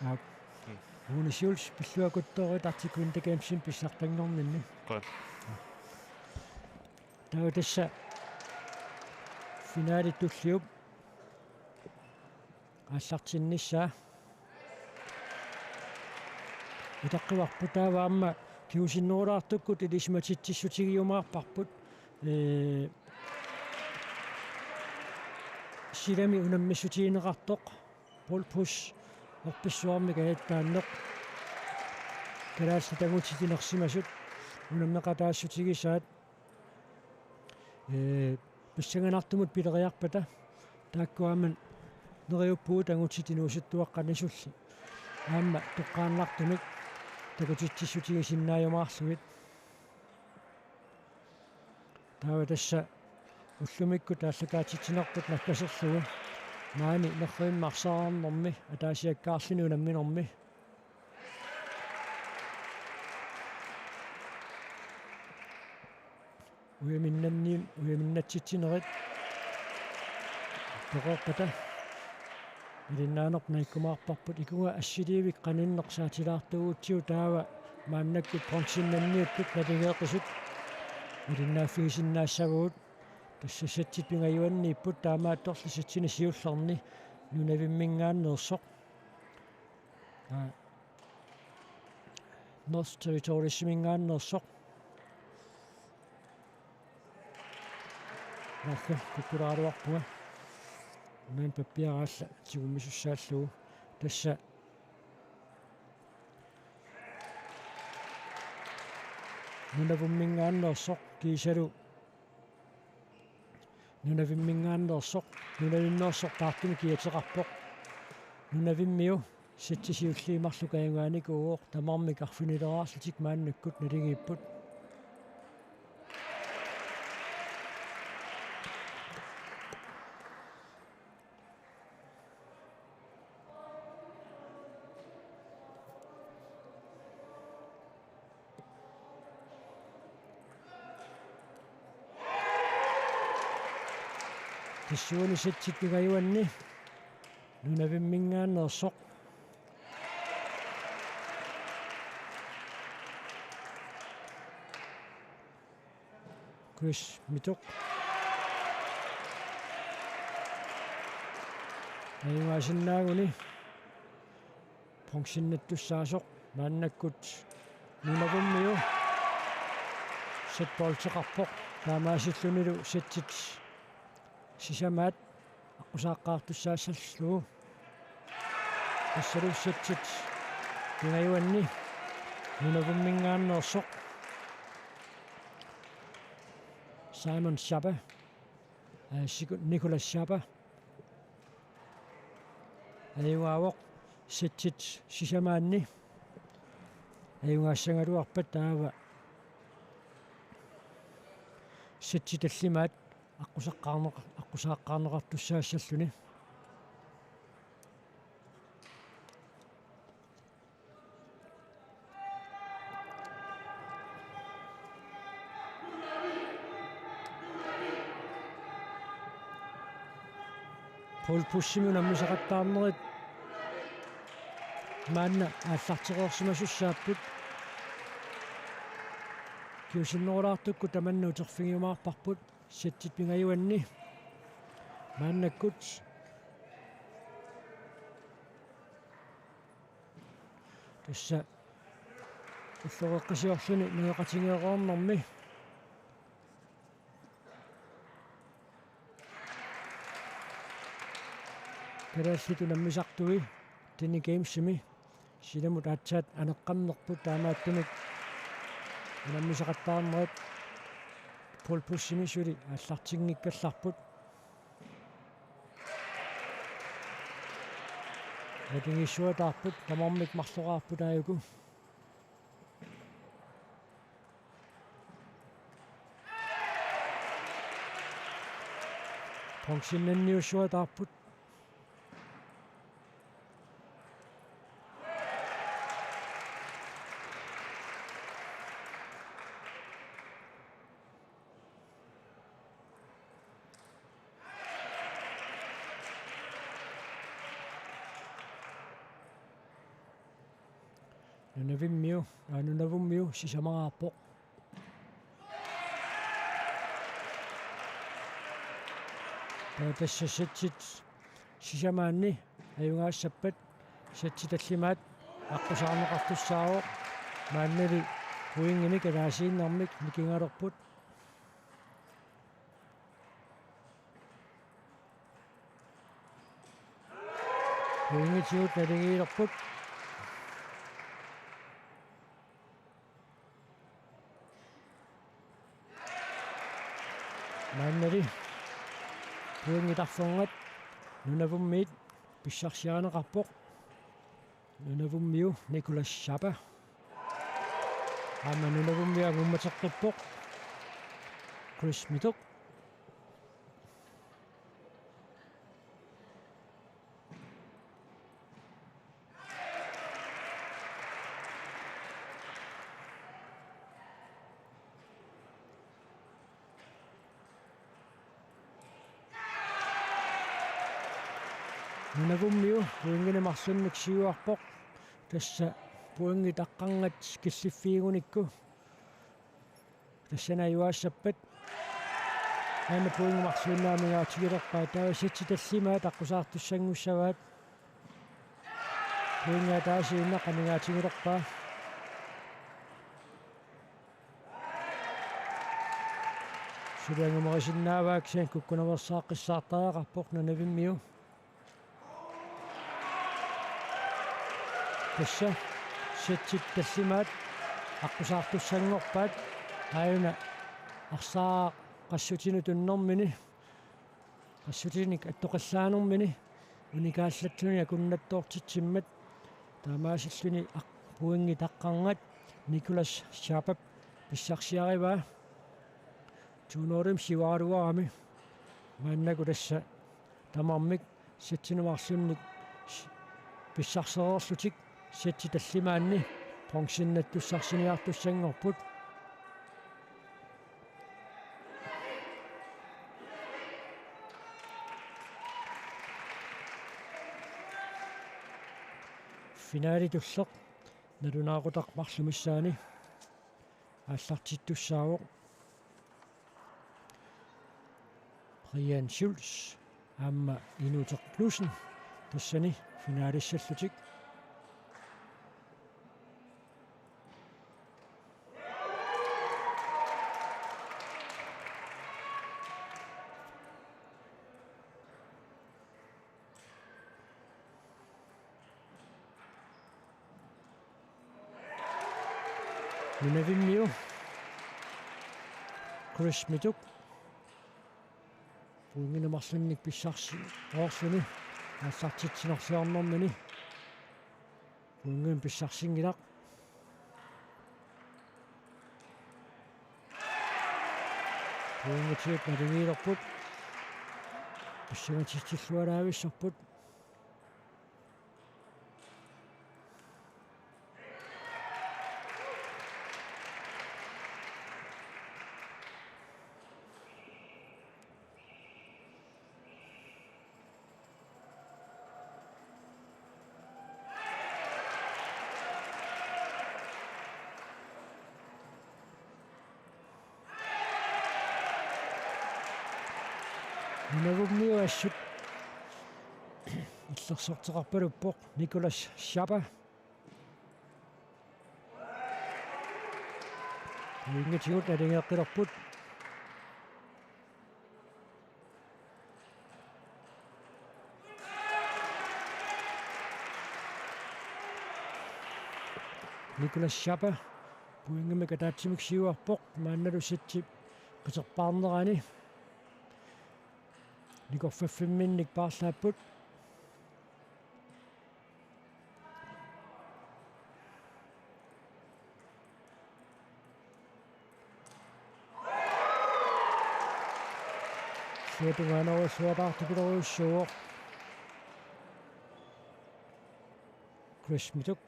Aap. Mm. Rune Schulz pilluaqquttorit Arctic Winter Gamesimi pissartanngorninni. Qujan. Taava tassa finalit tulliup aallartinnissaa. Itaqqivarput taava aamma kingusinnerulaartukkut ilisimatitsissutigiumaarparput. Ee, silami unammissutigineqartoq. Paul Busch, orpissuarmik ajattaanneq. Kalaallit angutit inersimasut unammeqataassutigisaat. Ee, pissanganartumut pileriarpata taakku aamma neriuppugut angutit inuusuttuaqqanisulli. Aamma toqqaannartumik takutitsissutigisinnaajumaarlugit. Taava tassa ullumikkut aallakaatitsinerput nakkaserlugu maani nerrivimmi arsaarnermi ataasiakkaarluni unamminermi. Ujaminnanni-, ujaminnatsitsinerit toqorpata ilinnaanerput naikkumaarparput. Ikunga assiliivik qaninneq saatilaartuugutsigu taava maannakkut bronzennanniuttut naligeeqisut ilinnaaffigisinnaassavugut. Tassa setsit pingajuanniipput, taamaattorli settinik siullerni Nunavimminngaanneersoq. Aa, North Territoriesiminngaanneersoq. Naakka kukkulaaruarpunga. Unaana pappiara alla tigummisussaallugu. Tassa Nunavumminngaanneersoq kiisalu Nunavimminngaanneersoq, Nunavimmeersoq taartumik kiateqarpoq. Nunavimmiu setsit siulliit marluk ajugaanikuuvoq, tamarmik arfinileraarlutik maannakkut naligiipput. Tassuuna setsit pingajuanni Nunavimminngaanneersoq. Chris Mitok. Ajugaasinnaaguni bronzennattussaasoq maannakkut Nunavummiu set bolteqarpoq, taamaasillunilu setsit sisamaat aqqusaaqqaartussaassallugu. Tassalu setsit pingajuanni Nunavumminngaanneersoq Simon Schape, aa, siku-, Nicolas Schape ajugaavoq setsit sisamaanni. Ajugaassagaluarpat taava setsit tallimaat aqqusaqqaarneqa-, aqqusaaqqaarneqartussaassalluni. Paul Buschimik unammisaqattaarnerit maanna aallartereersimasussaapput. Kingusinnerulaartukkut tamanna uterfigiumaarparput. Setsit pingajuanni maannakkut. Tassa ulloqeqqasiorluni nereqatigeereernermi kalaallit unammisartui Arctic Gamesimi silamut aatsaat aneqqammerput, taamaattumik unammisaqattaarnerit Paul Buschimi suli aallartinngikkallarput. Naligiissuataarput, tamarmik marloraarput aajuku. Bronzennanniussuataarput. Nunavimmiu, aa, Nunavummiu sisamaraarpoq. Taava tassa setsit sisamaanni ajugaassappat setsit tallimaat aqqusaarneqartussaavoq, maannali pointimik ataasiinnarmik nikingalerput. Pointitigut naligiilerput. Maannali pointit arfernat Nunavummiit pissarsiarineqarpoq. Nunavummiu Nicolas Schaper. Aamma Nunavummiu angummateqqippoq Chris Mituk. Nunavummiu pointinik marlunnik siuarpoq. Tassa pointit aqqarngat killiffiigunikku. Tassani ajugaassappat. Aana pointit marluinnaat amigaatigilerpaat. Taava setsit tallimaat aqqusaartussanngussavaat. Pointit ataasiinnaq amigaatigilerpaa. Suli angumerisinnaavaa kisianni kukkunaveersaaqqissaartariaqarpoq Nunavimmiu. Tassa setsit tallimaat aqqusaartussanngorpaat, aajuna arsaaq qassutinut tunnermini, qassutinik attoqallaanermini, unikaallatsuni akunnattoortitsimmat, taamaasilluni aq-, pointit aqqarngat Nicolas Schaper pissarsiarivaa. Tuunorim siuaraluarami maannakkut tassa tamarmik setsinut marlunnik s-, pissarsereerlutik setsit tallimaanni bronzennattussarsiortussanngorput. Finale tulleq nalunaaqutaq marluk missaanni aallartittussaavoq. Brian Schulz aamma Inuuteq Knudsen tassani finalissallutik. Nunavimmiu Chris Mituk pointinik marlunnik pissarsi-, -oorluni aallartitsinersiornermini pointinik pissarsinngilaq. Pointitigut naligiilerput. Pissangatitsilluaraavissorput. Nunavummiut assut illersorteqarpaluppoq Nicolas Schaper. Pointitigut naligeqqilerput. Nicolas Schaper pointimik ataatsimik siuarpoq, maannalu setsi qiterpaarnerani nikorfaffimminnik paarlaapput. Kiatungaanarsuataartupilorujussuuvoq. Chris Mituk.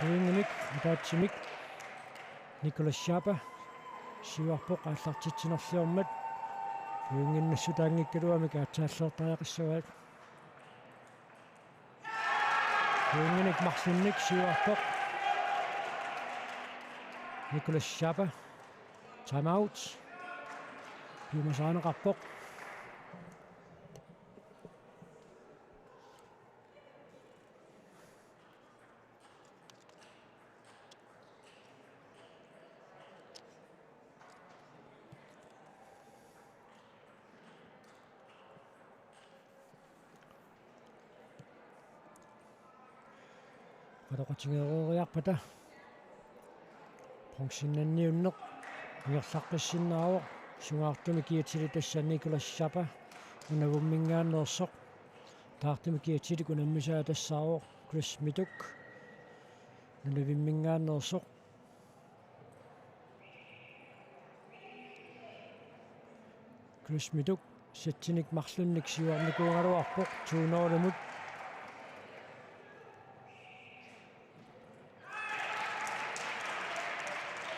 Pointimik ataatsimik Nicolas Schaper siuarpoq aallartitsinerliormat. Pointinnassutaanngikkaluamik aatsaallortariaqassavaat. Pointinik marlunnik siuarpoq Nicolas Schaper. Time out. Piumasaaneqarpoq. Oqaloqatigeereeriarpata bronzennanniunneq ingerlaqqissinnaavoq, sungaartumik kiatillit tassa Nicolas Schaper Nunavumminngaanneersoq. Taartumik kiatillit unammisaat tassaavoq Chris Mituk Nunavimminngaanneersoq. Chris Mituk setsinik marlunnik siuarnikuugaluarpoq to nul-imut.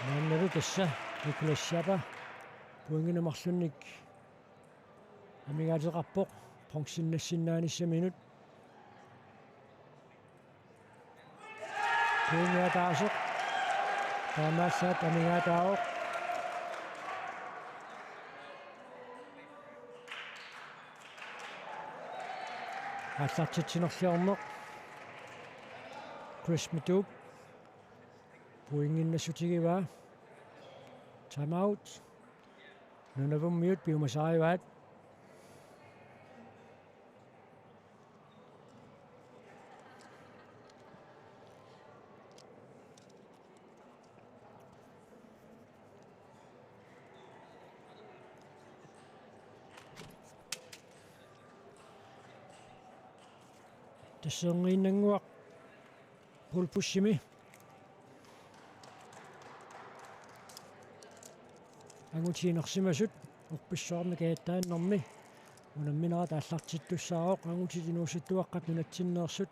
Maannalu tassa Nicolas Schaper pointinik marlunnik amigaateqarpoq bronzennassinnaanissaminut. Pointi ataaseq. Taamaallaat amigaataavoq. Aallartitsinerliorneq. Chris Mituk. Pointinnassutigivaa. Time out. Nunavummiut piumasarivaat. Tasserngiinnannguaq Paul Buschimi. Angutit inersimasut orpissuarnik ajattaannermi unamminerat aallartittussaavoq, angutit inuusuttuaqqat nunatsinneersut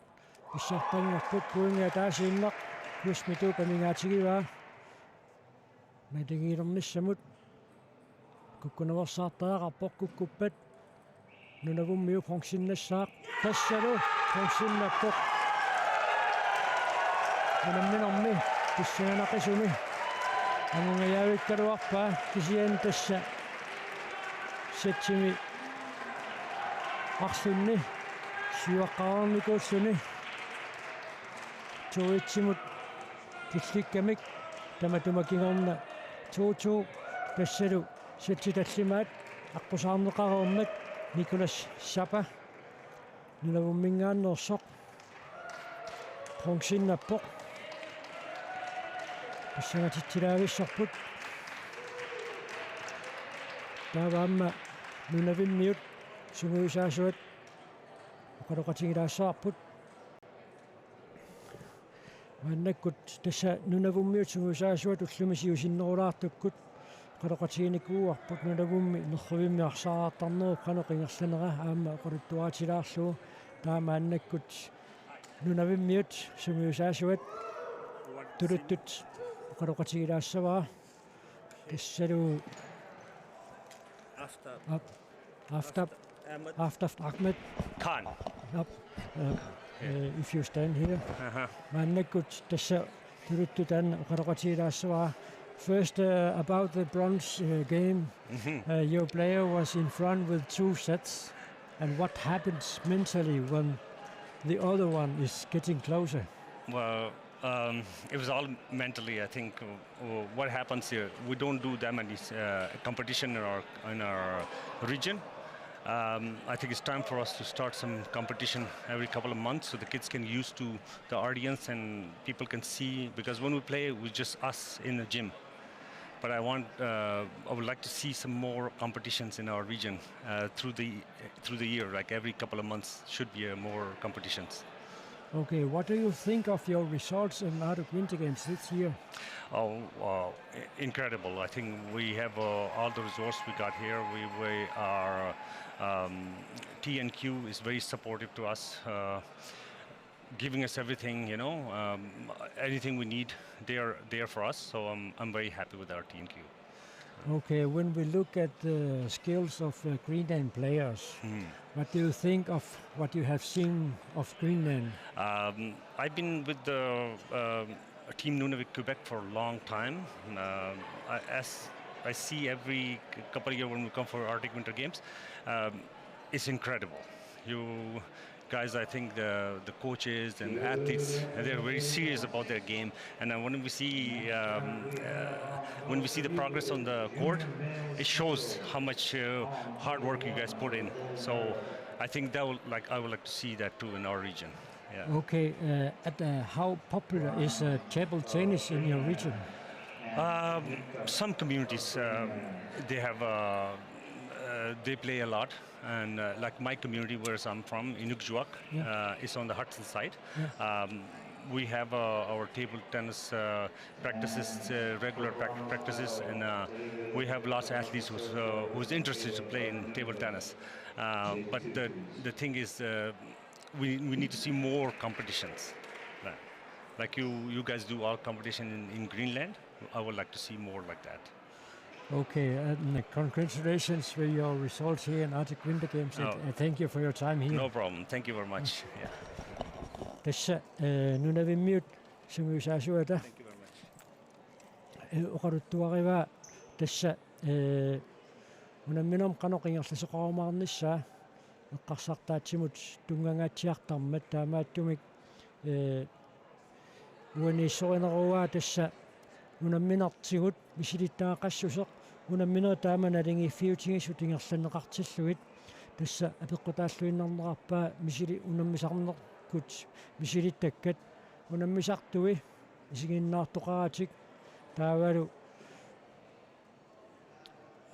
pissartanngorput. Pointi ataasiinnaq Chris Mitup amigaatigivaa. Naligiilernissamut kukkunaveersaartariaqarpoq, kukkuppat Nunavummiut bronzennassaaq. Tassalu bronzennappoq. Unamminermi pissanganaqisumi angungajaavikkaluarpaa, kisianni tassa setsimi marlunni siuaqqareernikuulluni to et-imut killikkamik, tamatuma kingorna to to. Tassalu setsi tallimaat aqqusaarneqareermat Nicolas Schaper Nunavumminngaanneersoq bronzennappoq. Pissangatitsilaavissorput. Taava aamma Nunavimmiut sungiusaasuat oqaloqatigilaassavarput. Maannakkut tassa Nunavummiut sungiusaasuat ullumi siusinnerulaartukkut oqaloqatiginikuuarput Nunavummi nerrivimmi arsaartarnerup qanoq ingerlanera aamma oqaluttuaritilaarlugu. Taava maannakkut Nunavimmiut sungiusaasuat tuluttut oqaloqatigilaassavaa. Tassalu Aftab. Af-, Aftab. Aftab Ahmed. Ahmed Khan. Yep. Uh, uh, if you stand here. Uh-huh. Maannakkut tassa tuluttut taanna oqaloqatigilaassavaa. First, uh, about the bronze, uh, game. Mm-hmm. Uh, your player was in front with two sets. And what happens mentally when the other one is getting closer? Well, um, it was all mentally, I think. Uh, what happens here, we don't do that many, uh, competition in our, in our region. Um, I think it's time for us to start some competition every couple of months so the kids can used to the audience and people can see, because when we play, we're just us in the gym. But I want, uh, I would like to see some more competitions in our region uh, through the through the year. Like every couple of months, should be uh, more competitions. Okay, what do you think of your results in Arctic Winter Games this year? Oh, uh, incredible! I think we have uh, all the resources we got here. We we are. Um, T N Q is very supportive to us, uh, giving us everything. You know, um, anything we need, they're there for us. So I'm I'm very happy with our T N Q. Okay, when we look at the skills of uh, Greenland players, Mm. what do you think of what you have seen of Greenland? Um, I've been with the um, Team Nunavik Quebec for a long time. Um, I, as I see every c- couple of years when we come for Arctic Winter Games, um, it's incredible. You guys, I think the the coaches and athletes, they're very serious about their game. And uh, when we see um, uh, when we see the progress on the court, it shows how much uh, hard work you guys put in. So I think that would, like I would like to see that too in our region. Yeah. Okay, uh, at, uh, how popular is uh, table tennis in your region? Um, some communities um, they have uh, uh, they play a lot, and uh, like my community where I'm from, Inukjuak, Yeah. Uh, is on the Hudson side. Yeah. Um, we have uh, our table tennis uh, practices, uh, regular prac- practices, and uh, we have lots of athletes who's, uh, who's interested to play in table tennis. Um, but the, the thing is, uh, we, we need to see more competitions. Uh, Like you, you guys do all competition in, in Greenland. I would like to see more like that. Okay, and congratulations with your results here in Arctic Winter Games. And, Oh. uh, thank you for your time here. No problem. Thank you very much. Yeah. Tassa, eh, Nunavimmiut sungiusaasuata, Thank you very much. eh, oqaluttuarivaa tassa, eh, unamminermi qanoq ingerlasoqarumaarnissaa eqqarsartaatsimut tunngangaatsiartarmat, taamaattumik, eh, uaniissorineruaa tassa unamminertigut misilittagaqassuseq, unamminerit taama naligiiffiutigisut ingerlanneqartillugit. Tassa apeqqutaalluinnarnerarpaa misili-, unammisarnerkut misilittakkat, unammisartui isiginnaartoqaratik taavalu,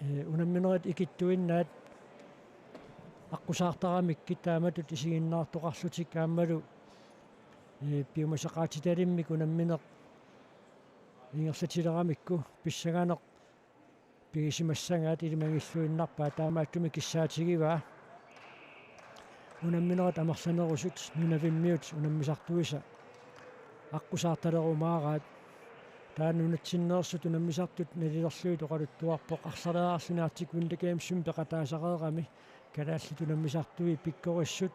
eh, unamminerit ikittuinnaat aqqusaartaramikkit taamatut isiginnaartoqarlutik aammalu, eh, piumasaqaatitalimmik unammineq ingerlatileramikku pissanganeq pigisimassagaat ilimagilluinnarpaat, taamaattumik kissaatigivaa unamminerit amerlanerusut Nunavimmiut unammisartuisa aqqusaartalerumaaraat. Taava nunatsinneersut unammisartut nalilerlugit oqaluttuarpoq arlaleriarluni Arctic Winter Gamesimi peqataasareerami kalaallit unammisartui pikkorissut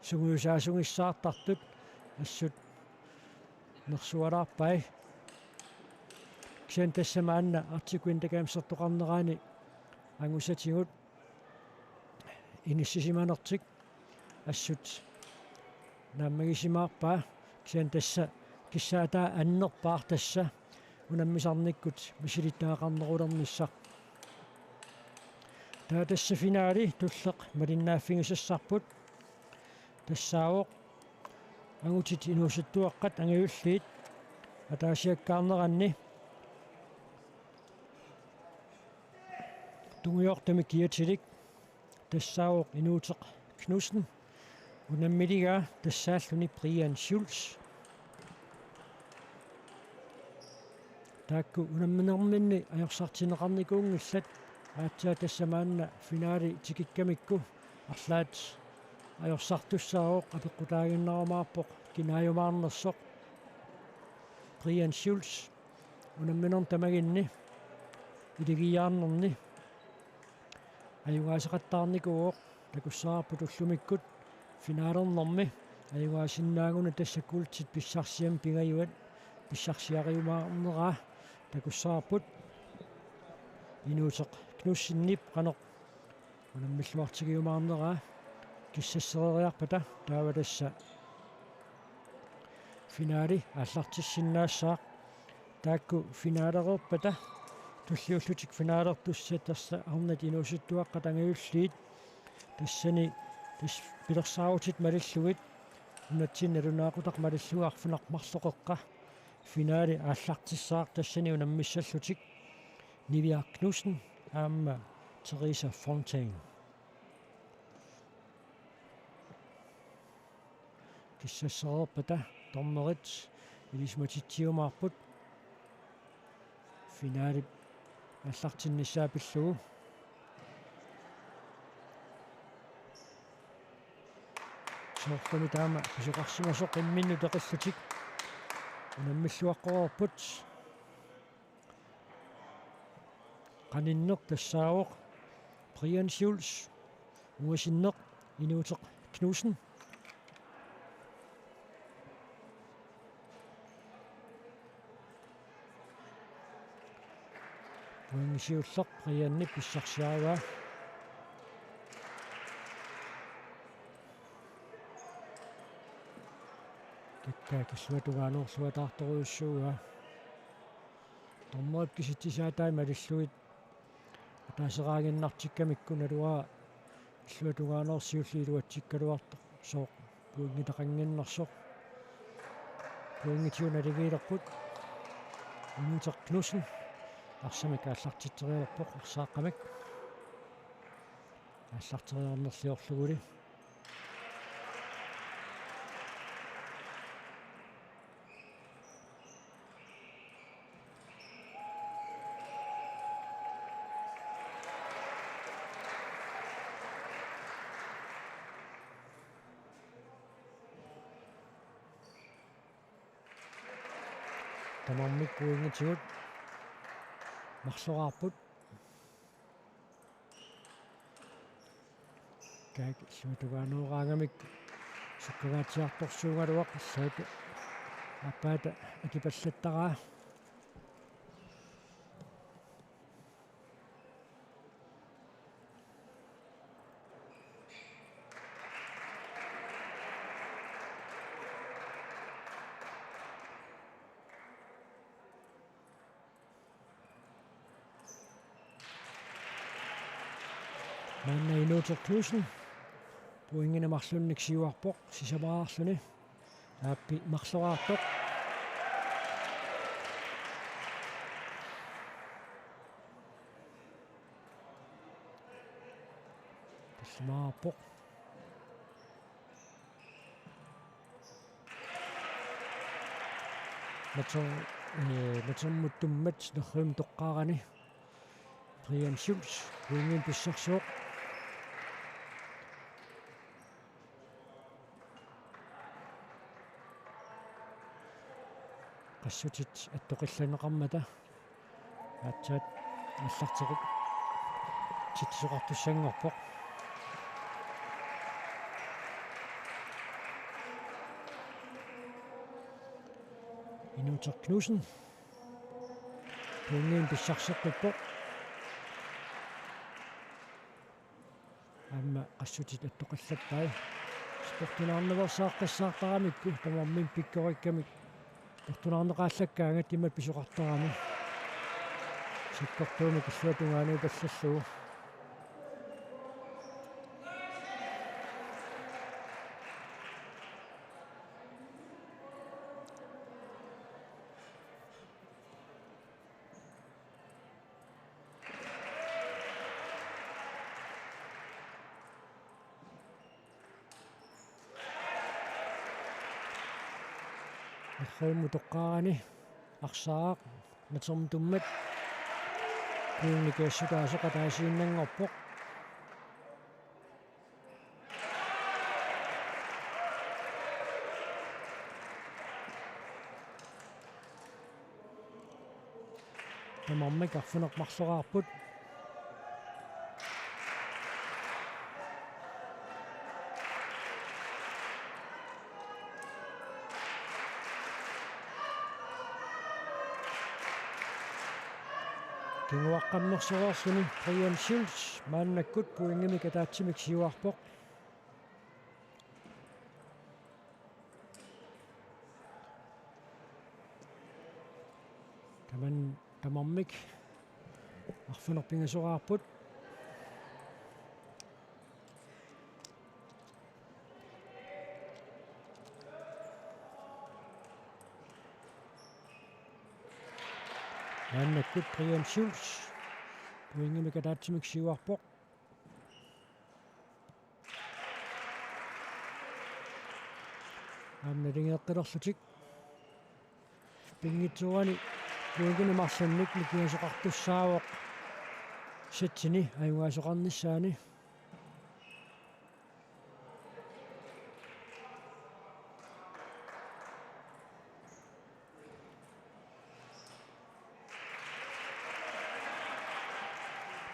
sungiusaasugissaartartut assut nersualaarpai. Kisianni tassa maanna Arctic Winter Gamesertoqarnerani angusatigut inissisimanertik assut naammagisimaarpaa. Kisianni tassa kissaataa annerpaaq tassa unammisarnikkut misilittagaqarnerulernissaq. Taava tassa finaali tulleq malinnaaffigisassarput. Tassaavoq angutit inuusuttuaqqat angajulliit ataasiakkaarneranni tungujortumik kiatilik. Tassaavoq Inuuteq Knudsen unammiligaa, tassaalluni Brian Schulz. Taakku unamminerminni ajorsartinneqarnikuunngillat. Aatsaat tassa maanna finaali tikikkamikku arlaat ajorsartussaavoq, apeqqutaaginnarumaarpoq kinaajumaarnersoq. Brian Schulz unamminermi tamaginni iligiiaarnerni ajugaasaqattaarnikuuvoq, takussavarput ullumikkut finaalernermi ajugaasinnaagunartoq, tassa kuultit pissarsiamik pingajuat pissarsiariumaarneraa takussavarput. Inuuteq Knudsenip qanoq unammilluartigiumaarneraa kissassereeriarpata taava tassa finaali aallartissinnaassaaq. Taakku finaalereerpata tulliullutik finaalertussat tassa arnat inuusuttuaqqat angajulliit Tassani tassa pilersaarutit malillugit, nunatsinni nalunaaqutaq malillugu arfineq-marloqeqqa finaali aallartissaaq, tassani unammissallutik Niviaq Knudsen aamma Theresa Fontaine. Kissassereerpata dommerit ilisimatitsiumaarput finaalip aallartinnissaa pillugu. Soorlumi taama pisoqarsimasoq imminnut eqillutik unammilluaqqoreerput. Qaninneq tassaavoq Brian Schulz, ungasinneq Inuuteq Knudsen. Pointi siulleq Brianip pissarsiarivaa. Takkaa illuatungaaneerluataartorujussuuaa. Dommerit kisitsisaataat malillugit ataaseraannginnartikkamikku naluara illuatungaaneersoq siulleq iluatsikkaluartoq sooq pointeqannginnersoq. Pointit una naligiilerput. Inuuteq Knudsen arsamik aallartitserialerpoq arsaaqqamik. Aallarteriarnerliorluguli. Tamarmik pointitigut marloraarput. Kaak illuatungaaneeraangamik sukkangaatsiartorsuugaluaq, illuata aappaata akipallattaraa. Maanna Inuuteq Knudsen pointinik marlunnik siuarpoq, sisamaraarluni aappi marloraartoq. Tallimaarpoq. Nater-, eh, natermut tummat nerrivimmi toqqaarani Brian Schulz pointinik pissarsivoq. Qassutit attoqillanneqarmata aatsaat aallarteqqittitsisoqartussanngorpoq. Inuuteq Knudsen pointinik pissarseqqippoq. Aamma qassutit attoqillappai. Sportunaarnaveersaaqqissaartaramikku tamarmik pikkorikkamik sportunaarneqaallakkaangat imatut pisoqartarami. Sakkortuumik illuatungaanut pallallugu. Nerrivimmi toqqaarani arsaaq natermut tummat pointinik assutaasoq ataasiinnanngorpoq. Tamarmik arfineq-marloraarput. Kinguaqqammersoreerluni Brian Schulz maannakkut pointimik ataatsimik siuarpoq. Taman-, tamarmik arfineq-pingasoraarput. Maannakkut Brian Schulz pointimik ataatsimik siuarpoq. Aamma naligeeqqilerlutik. Pinngitsoorani pointinik marlunnik nikingasoqartussaavoq sættini ajugaasoqarnissaani.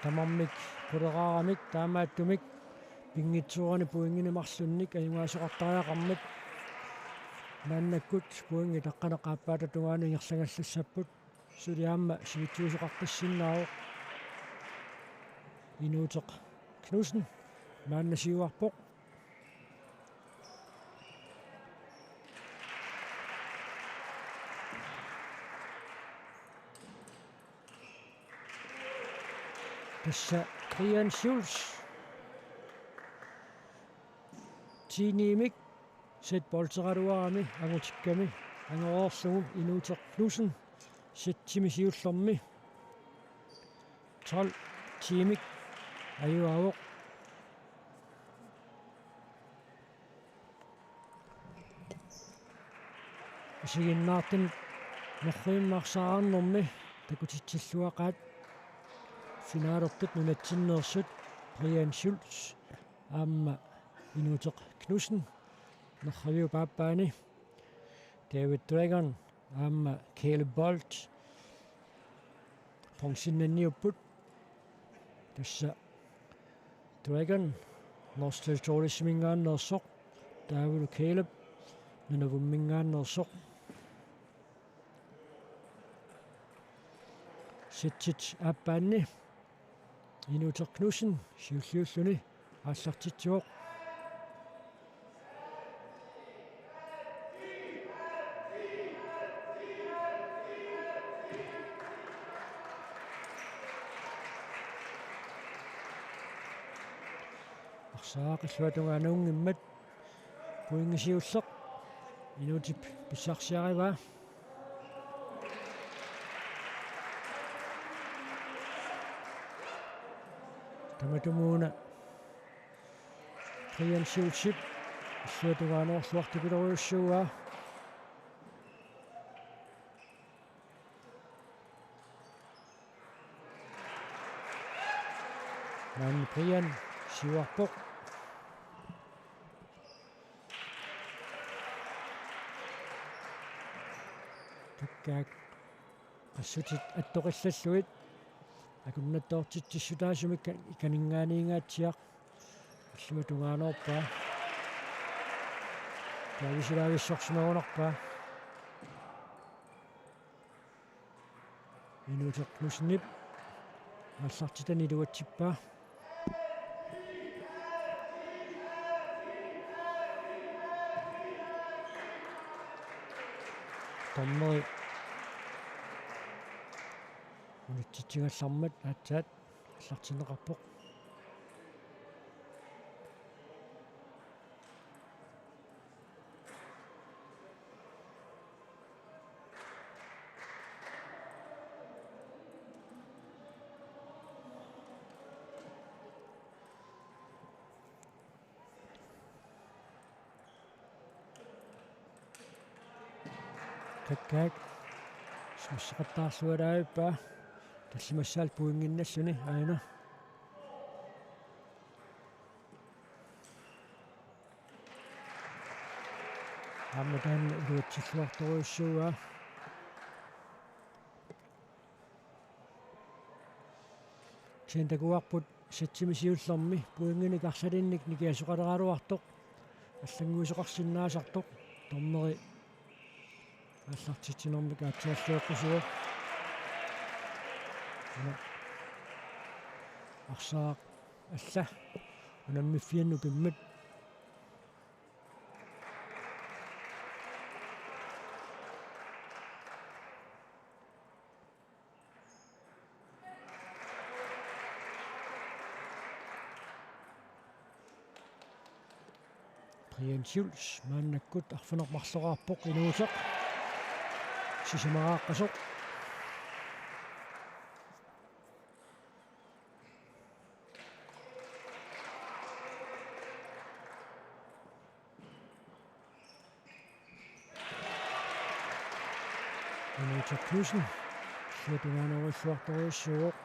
Tamarmik quleraaramik taamaattumik pinngitsoorani pointinik marlunnik ajugaasoqartariaqarmat. Maannakkut pointit taqqanaq aappaata tungaanut ingerlagallassapput. Suli aamma sivitsuusoqaqqissinnaavoq. Inuuteq Knudsen maanna siuarpoq. Tassa Brian Schulz. Tiinimik sætbolteraluarami angutikkami angoreerlugu Inuuteq Knudsen sættimi siullermi. Tolv tiimik ajugaavoq. Isiginnaartut nerrivimmi arsaarnermi takutitsilluaqaat finalertut nunatsinneersut Brian Schulz aamma Inuuteq Knudsen nerriviup aappaani. David Dragon aamma Caleb Bolt bronzennanniupput. Tassa Dragon Northern Territoriesimingaanneersoq, David Caleb Nunavummingaanneersoq. Sættit aappaanni Inuuteq Knudsen siulliulluni aallartitsivoq. Arsaaq illuatungaanut unngimmat pointi siulleq Inuutip pissarsiarivaa. Tamatumuuna Brian Schulzip illuatungaanerluartupilorujussuuaa. Maanna Brian siuarpoq. Takkaak qassutit attoqillallugit akunnattoortitsissutaasumik ka-, kaninngaaniingaatsiaq. Illuatungaanerpaa. Taavisilaavissarsimagunarpaa. Inuuteq Knudsenip aallartitani iluatsippaa. Dommeri unitsitsigallarmat aatsaat aallartinneqarpoq. Takkaak smasseqattaarluaraavippaa tallimassaallu pointinnalluni aana. Aamma taanna iluatsilluartorujussuuaa. Kisianni takuarput sættimi siullermi pointinik arlalinnik nikingasoqaleraluartoq allannguisoqarsinnaasartoq dommeri aallartitsinermik aatsaat alluaqqusivoq. Una arsaaq alla unammiffiannut ukimmat. Brian Schulz maannakkut arfineq-marloraarpoq inuuseq. Sisamaraaqqasoq. Inuuteq Knudsen. Illuatungaanut illuartorujussuuvoq.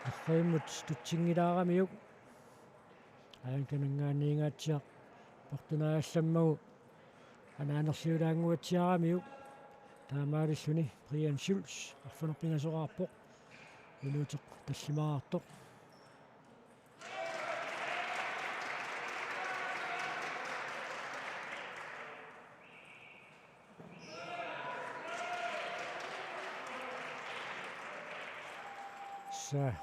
Arfiummut tutsinngilaaramiuk. Aajuna kananngaanniingaatsiaq portunaajallammagu anaanerliulaannguatsiaramiuk. Taamaalilluni Brian Schulz arfineq-pingasoqarpoq. Inuuteq tallimaqartoq. Sa,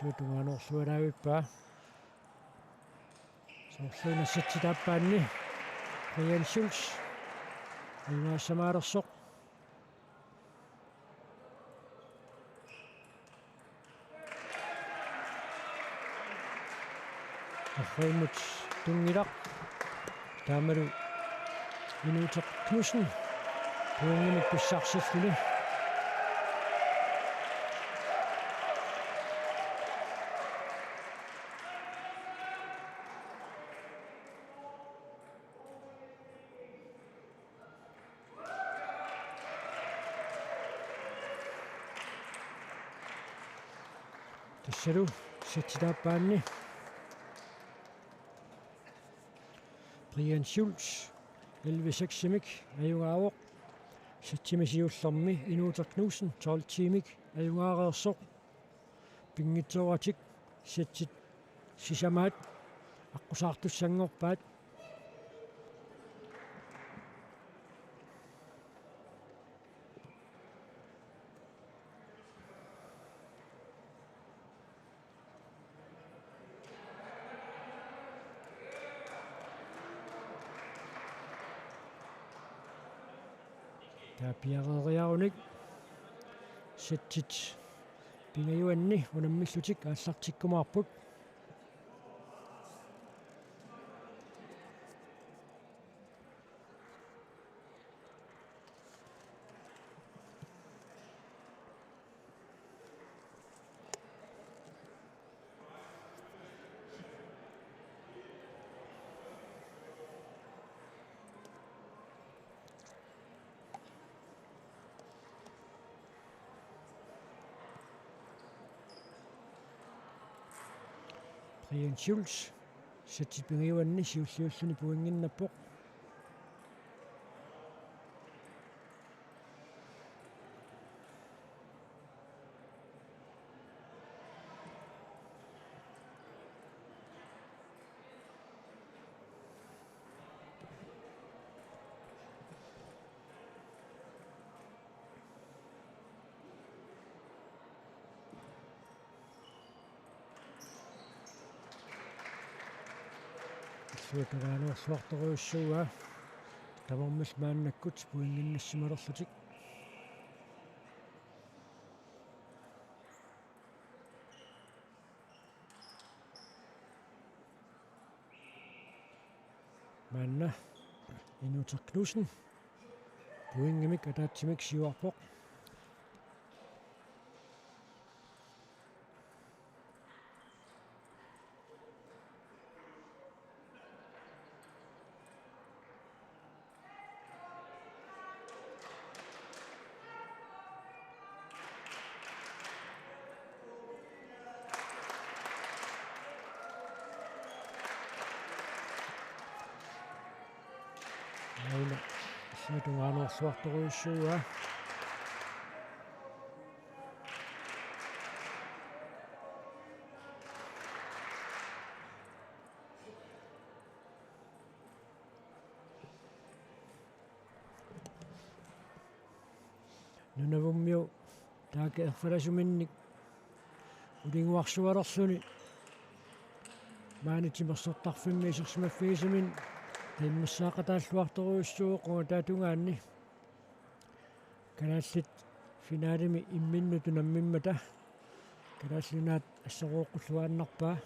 illuatungaanoorlualaarpaa. Soorluuna setti taappaanni Brian Schulz ajugaassamaalersoq. Arfiummut tunngilaq. Taamalu Inuuteq Knudsen pointimik pissarsilluni. Tassalu setti taappaanni Brian Schulz elleve seksimik ajugaavoq. Settimi siullermi Inuuteq Knudsen tolv timik ajugaareersoq. Pinngitsooratik settit sisamaat aqqusaartussanngorpaat. Taava piareeriarunik settit pingajuanni unammillutik aallartikkumaarput. Brian Schulz, settit pingajuanni siulliulluni pointinnappoq. Illuatungaanoorluartorujussuuaa. Tamarmik maannakkut pointinnassimalerlutik. Maanna Inuuteq Knudsen pointimik ataatsimik siuarpoq. Aana illuatungaanoorluartorujussuuaa. Nunavummiut taakku erfalasuminnik ulinnguarsualerluni maani timersortarfimmi isersimaffigisaminik taamaallaat qataalluartorujussuuvoq qungataata tungaanni. Kalaallit finaalimi imminnut unammimmata Kalaallit Nunaat assorooqqulluaannarpaa.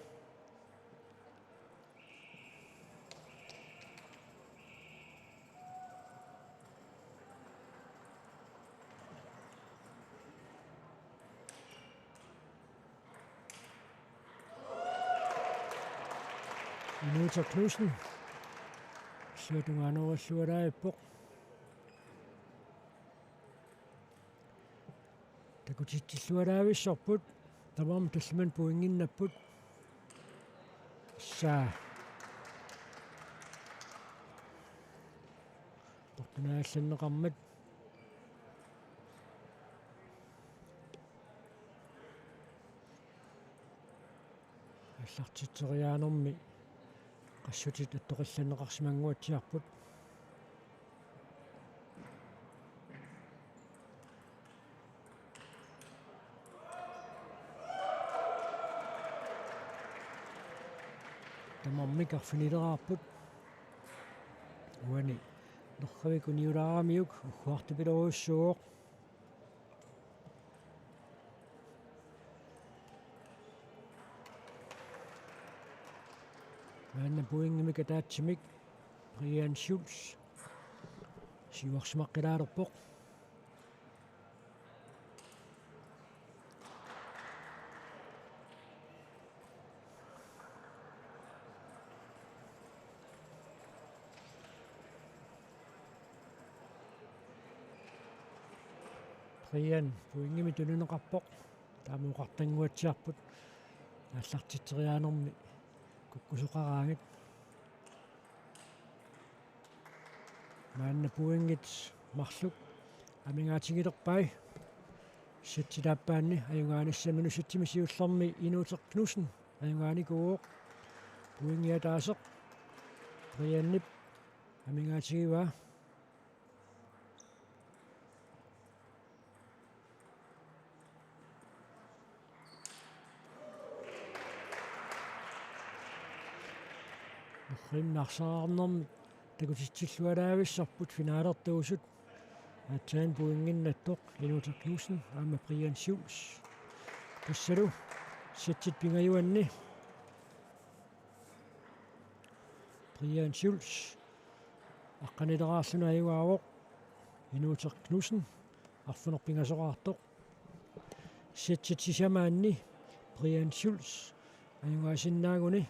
Inuuteq Knudsen. Illuatungaaneruillualaarpoq. Takutitsillualaavissorput. Tamarmik tallimanik pointinnapput. Saa. Toqqinaallanneqarmat. Aallartitseriaanermi qassutit attoqillanneqarsimannguatsiarput. Tamarmik arfinileraarput. Uani nerravik uniulaaramiuk ugguartupilorujussuuvoq. Maanna pointimik ataatsimik Brian Schulz siuarsimaqqilaalerpoq. Brian pointimik tunineqarpoq. Taama oqartannguatsiarput aallartitseriaanermi kukkusoqaraangat. Maanna pointit marluk amigaatigilerpai. Setsit aappaanni ajugaanissaq minutsit siullermi Inuuteq Knudsen ajugaanikuuvoq. Pointi ataaseq Brianip amigaatigivaa. Nerrivimmi arsaraarnermi takutitsillualaavissorput finalertuusut. Aatsaat pointinnattoq Inuuteq Knudsen aamma Brian Schulz. Tassalu setsit pingajuanni Brian Schulz aqqanileraarluni ajugaavoq. Inuuteq Knudsen arfineq-pingasoqartoq. Setsit sisamaanni Brian Schulz ajugaasinnaaguni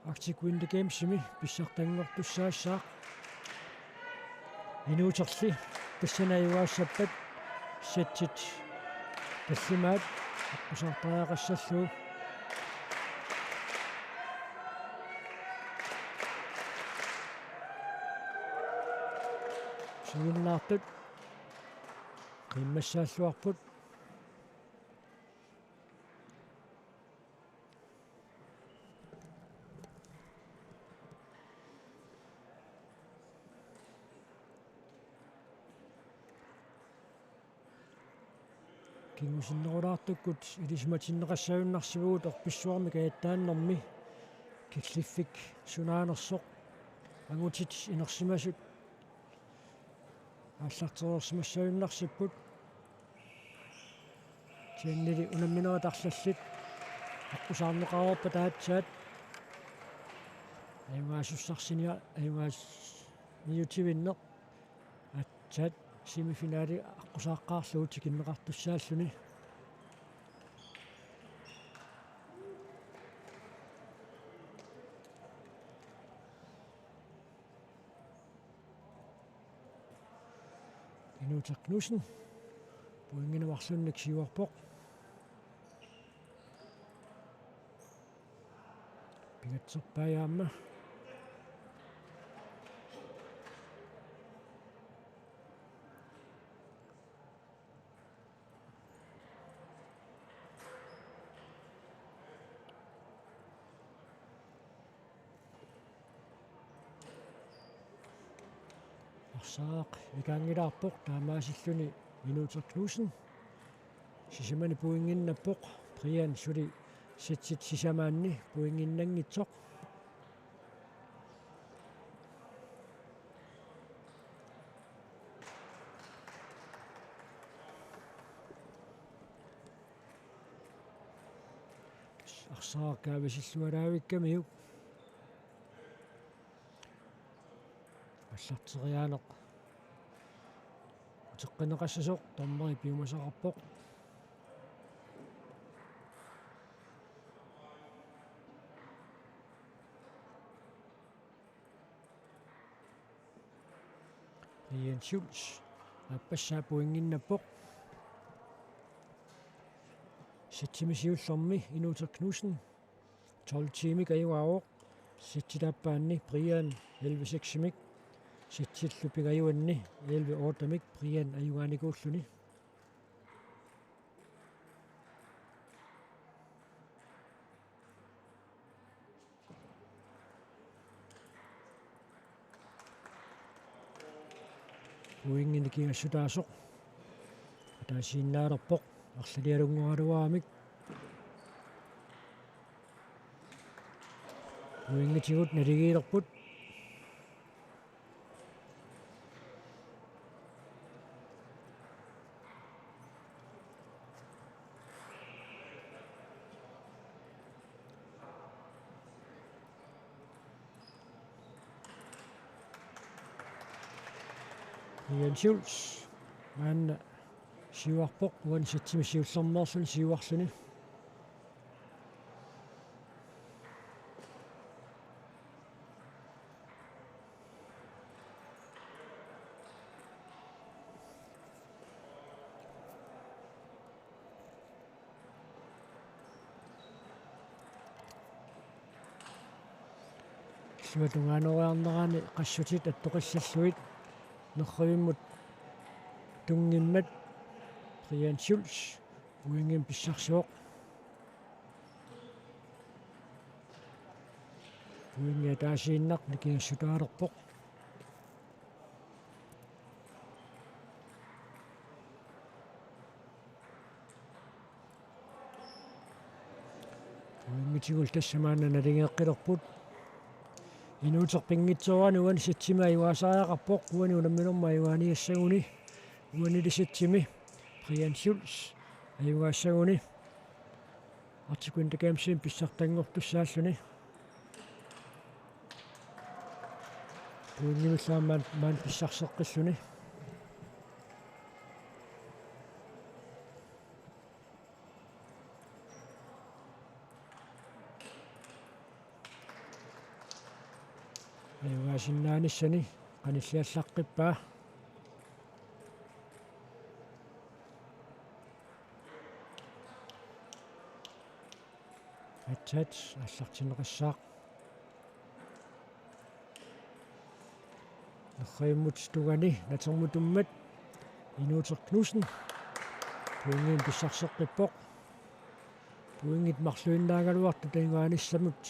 Arctic Winter Gamesimi pissartanngortussaassaaq. Inuuterli tassani ajugaassappat setsit tallimaat aqqusaartariaqassallugu. Siunnaartut qiimmassaalluarput. Kingusinnerulaartukkut ilisimatinneqassagunarsivugut orpissuarmi kajattaannermi killiffik sunaanersoq angutit inersimasut aallartereersimassagunarsipput. Kisiannili unamminerit arlallit aqqusaarneqareerpata aatsaat ajugaasussarsinia-, ajugaasniutivinneq aatsaat semifinali aqqusaaqqaarlugu tikinneqartussaalluni. Inuuteq Knudsen pointinik marlunnik siuarpoq. Pingatserpai aamma. Arsaq ikaanngilaarpoq taamaasilluni Inuuteq Knudsen. Sisamani pointinnappoq, Brian suli setsit sisamaanni pointinnanngitsoq. Arsaq kaavisilluaraavikkamiuk. Aallarteriaaneq uteqqinneqassasoq dommeri piumasaqarpoq. Brian Schulz aappassaa pointinnappoq. Sætimi siullermi Inuuteq Knudsen. Tolv-timik ajugaavoq. Sætip aappaanni Brian elleve-seksimik. Sætillu pingajuanni elleve-ottemik Brian ajugaanikuulluni. Pointi nikingassutaasoq ataasiinnaalerpoq arlalialunngoraluaramik. Pointitigut naligiilerput. Brian Schulz maanna siuarpoq, uani sætimi siullermeerluni siuarluni. Illuatungaanoriarnerani qassutit attoqissallugit nerrivimmut tunngimmat Brian Schulz pointimik pissarsivoq. Pointi ataasiinnaq nikingassutaalerpoq. Pointitigullu tassa maanna naligeeqqilerput. Inuuteq pinngitsoorani uani sætimi ajugaasariaqarpoq, uani unamminermi ajugaaniassaguni. Uanili sætimi Brian Schulz ajugaassaguni. Arctic Winter Gamesimi pissartanngortussaalluni. Pointimillu aamma maanna pissarseqqilluni. Ajugaasinnaanissamut qanilliallaqqippaa. Aatsaat aallartinneqassaaq. Nerrivimmut tungaani natermutummat Inuuteq Knudsen pointimik pissarseqqippoq. Pointit marluinnaagaluartut ajugaanissamut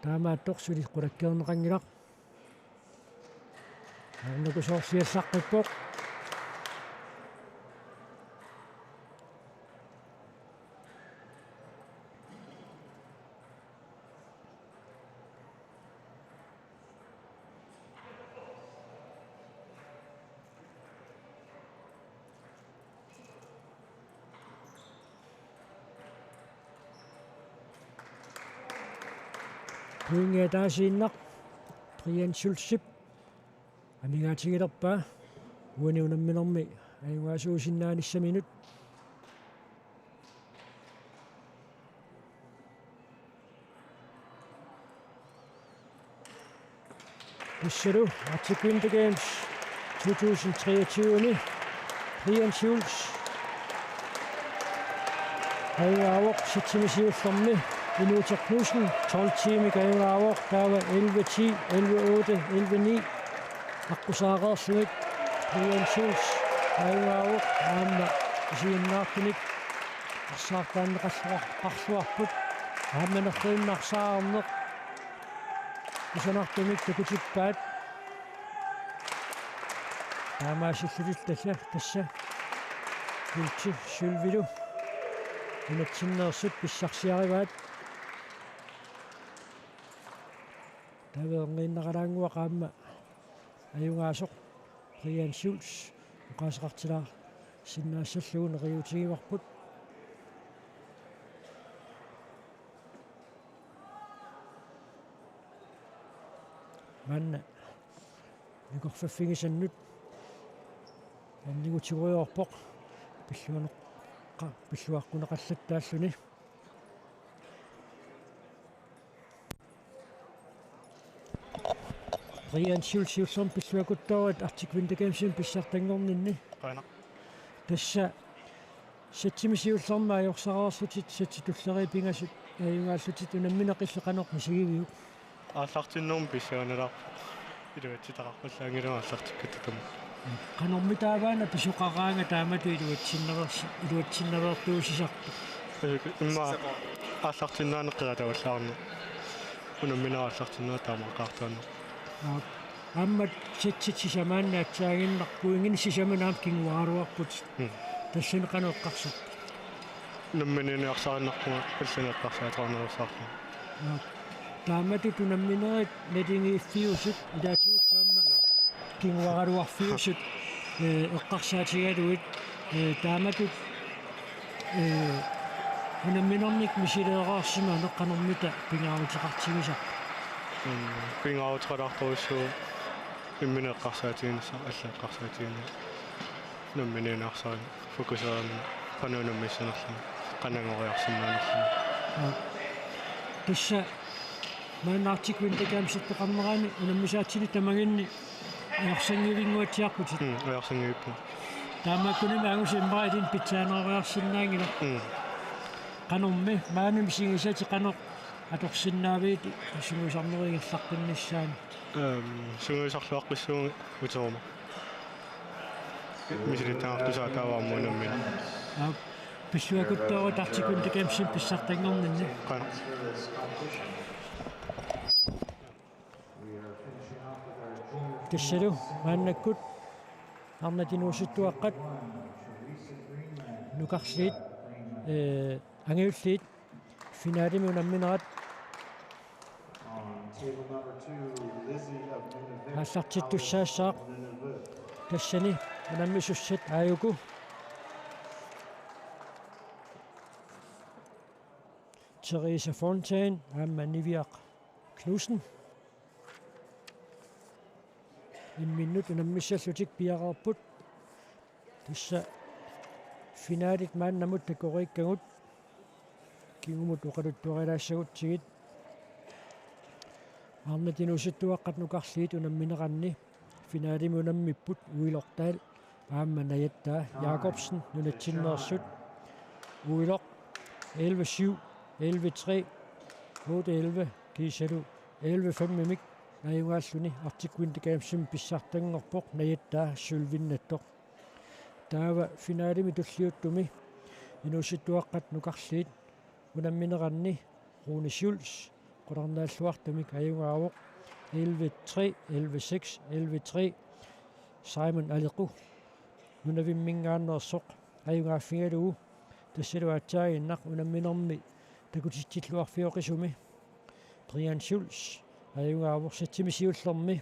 taamaattoq suli qulakkeerneqanngilaq. Arnakusoorsiallaqqippoq. Pointi ataasiinnaq Brian Schulzip amigaatigilerpaa uani unamminermi ajugaasuusinnaanissaminut. Tassalu Arctic Winter Games to tusind treogtyve-mi Brian Schulz ajugaavoq, sætimi siullermi Inuuteq Knudsen tolv-timik ajugaavoq, taava elleve ti, elleve otte, elleve ni aqqusaareerlugit. Brian Schulz ajugaavoq aamma isiginnaartunik arsaartaanneqarluarput, aamma nerrivinni arsaarneq kusanartumik takutippaat. Taamaasillutullu tassa, tassa guldi sølvilu nunatsinneersut pissarsiarivaat. Taava erniinnaralaannguaq aamma ajugaasoq Brian Schulz oqaaseqartilaarsinnaassallugu neriuutigivarput. Maanna nikorfaffigisannut anniutigoorpoq pilluaneqqa-, pilluaqquneqallattaalluni. Brian Schulz siullermik pilluakuttoorit Arctic Winter Gamesimi pissartanngorninni. Qujanaq. Tassa sætsimi siullermik ajorsarlutit, sætsit tulleriit pingasut ajugaallutit, unammineq illit qanoq misigiviuk? Aallartinnermik pissanganalaarpoq. Iluatsitaqarpallaanngilanga aallartikkatta tamarmik. Qanormitaava una pisoqaraangat taamatut iluatsinnaveersi-, iluatsinnaveertuusisartoq? Immaqa aallartinnaaneq qilataavallaarneq. Unammineq aallartinnera taamaqaartuaannaq. Aap. Aamma sætsit sisamaanni aatsaaginnaq pointinik sisamanni aamma kinguaraluarputit. Mm. Tassani qanoq eqqarsarpit? Unammineq inersaarinnarpunga allanik eqqarsaatigineqarsinnaavoq. Aap. Taamatut unamminerit naligiiffiusut ilaatigullu aamma kinguaraluarfiusut, eh, eqqarsaatigalugit, eh, taamatut, eh, unamminermik misileereersimaneq qanormita pingaaruteqartigisarpa? Mm, pingaaruteqartorujussuuvoq imminut eqqarsaatiginissaq, allanik eqqarsaatigineq. Unammineq inersaarinnaq fokuseerneq qanoq unammissanerluni, qanoq angoriarsinnaanerluni. Aap. Tassa maanna Arctic Winter Gamesitoqarnerani unammisaatsinik tamaginni ajorsanngivinnguatsiarputit. Mm, ajorsanngivipput. Taamaakkunimi angusimmaritin pitsaaneroriarsinnaanngilaq. Mm. Qanormi maani misigisatit qanoq atorsinnaavigit sungiusarnerup ingerlaqqinnissaani? Ehm, sungiusarluaqqissuunga uteruma. Misilittagartusaa taava aamma unammineq. Aap. Pilluakuttoorit Arctic Winter Gamesimi pissartanngorninni. Qujanaq. Tassalu maannakkut arnat inuusuttuaqqat nukarliit, eh, angajulliit finalemi unamminerat aallartittussaassaaq. Tassani unammisussat aajuku Theresa Fontaine aamma Niviaq Knudsen. Imminnut unammissallutik piareerput. Tassa finalit maannamut takoriikkagut kingumut oqaluttuarilaassagutsigit. Arnat inuusuttuaqqat nukarliit unammineranni finalemi unammipput Uiloq Dahl aamma Najatta Jakobsen nunatsinneersut. Uiloq elleve syv, elleve tre, otte elleve kiisalu elleve fem-imik ajugaalluni Arctic Winter Gamesimi pissartanngorpoq, Najatta sølvinnattoq. Taava finalemi tulliuttumi inuusuttuaqqat nukarliit unammineranni Rune Schulz qularnaalluartumik ajugaavoq elleve tre, elleve seks, elleve tre. Simon Alequ nunavimminngaanneersoq ajugaaffigalugu tassalu aatsaaginnaq unamminermi takutitsilluarfioqisumi. Brian Schulz ajugaavoq sætsimi siullermi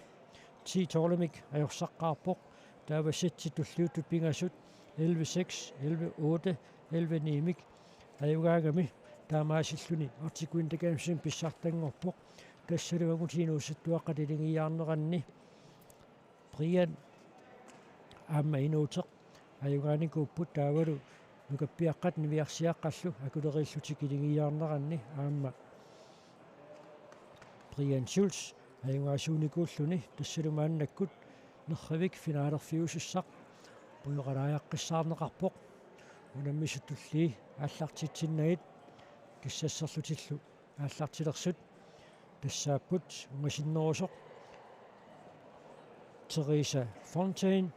ti tolv-imik ajorsaqqaarpoq. Taava sætsit tulliuttut pingasut elleve seks, elleve otte, elleve ni-mik ajugaagami taamaasilluni Arctic Winter Gamesimi pissartanngorpoq. Tassalu angutit inuusuttuaqqat iligiiaarneranni Brian aamma inuuteq ajugaanikuupput, taavalu nukappiaqqat niviarsiaqqallu akuleriillutik iligiiaarneranni aamma Brian Schulz ajugaasuunikuulluni. Tassalu maannakkut nerrivik finalerfiusussaq pujoqalaajaqqissaarneqarpoq. Unammisut tullii aallartitsinnagit kissassarlutillu aallartilersut tassaapput ungasinnerusoq Theresa Fontaine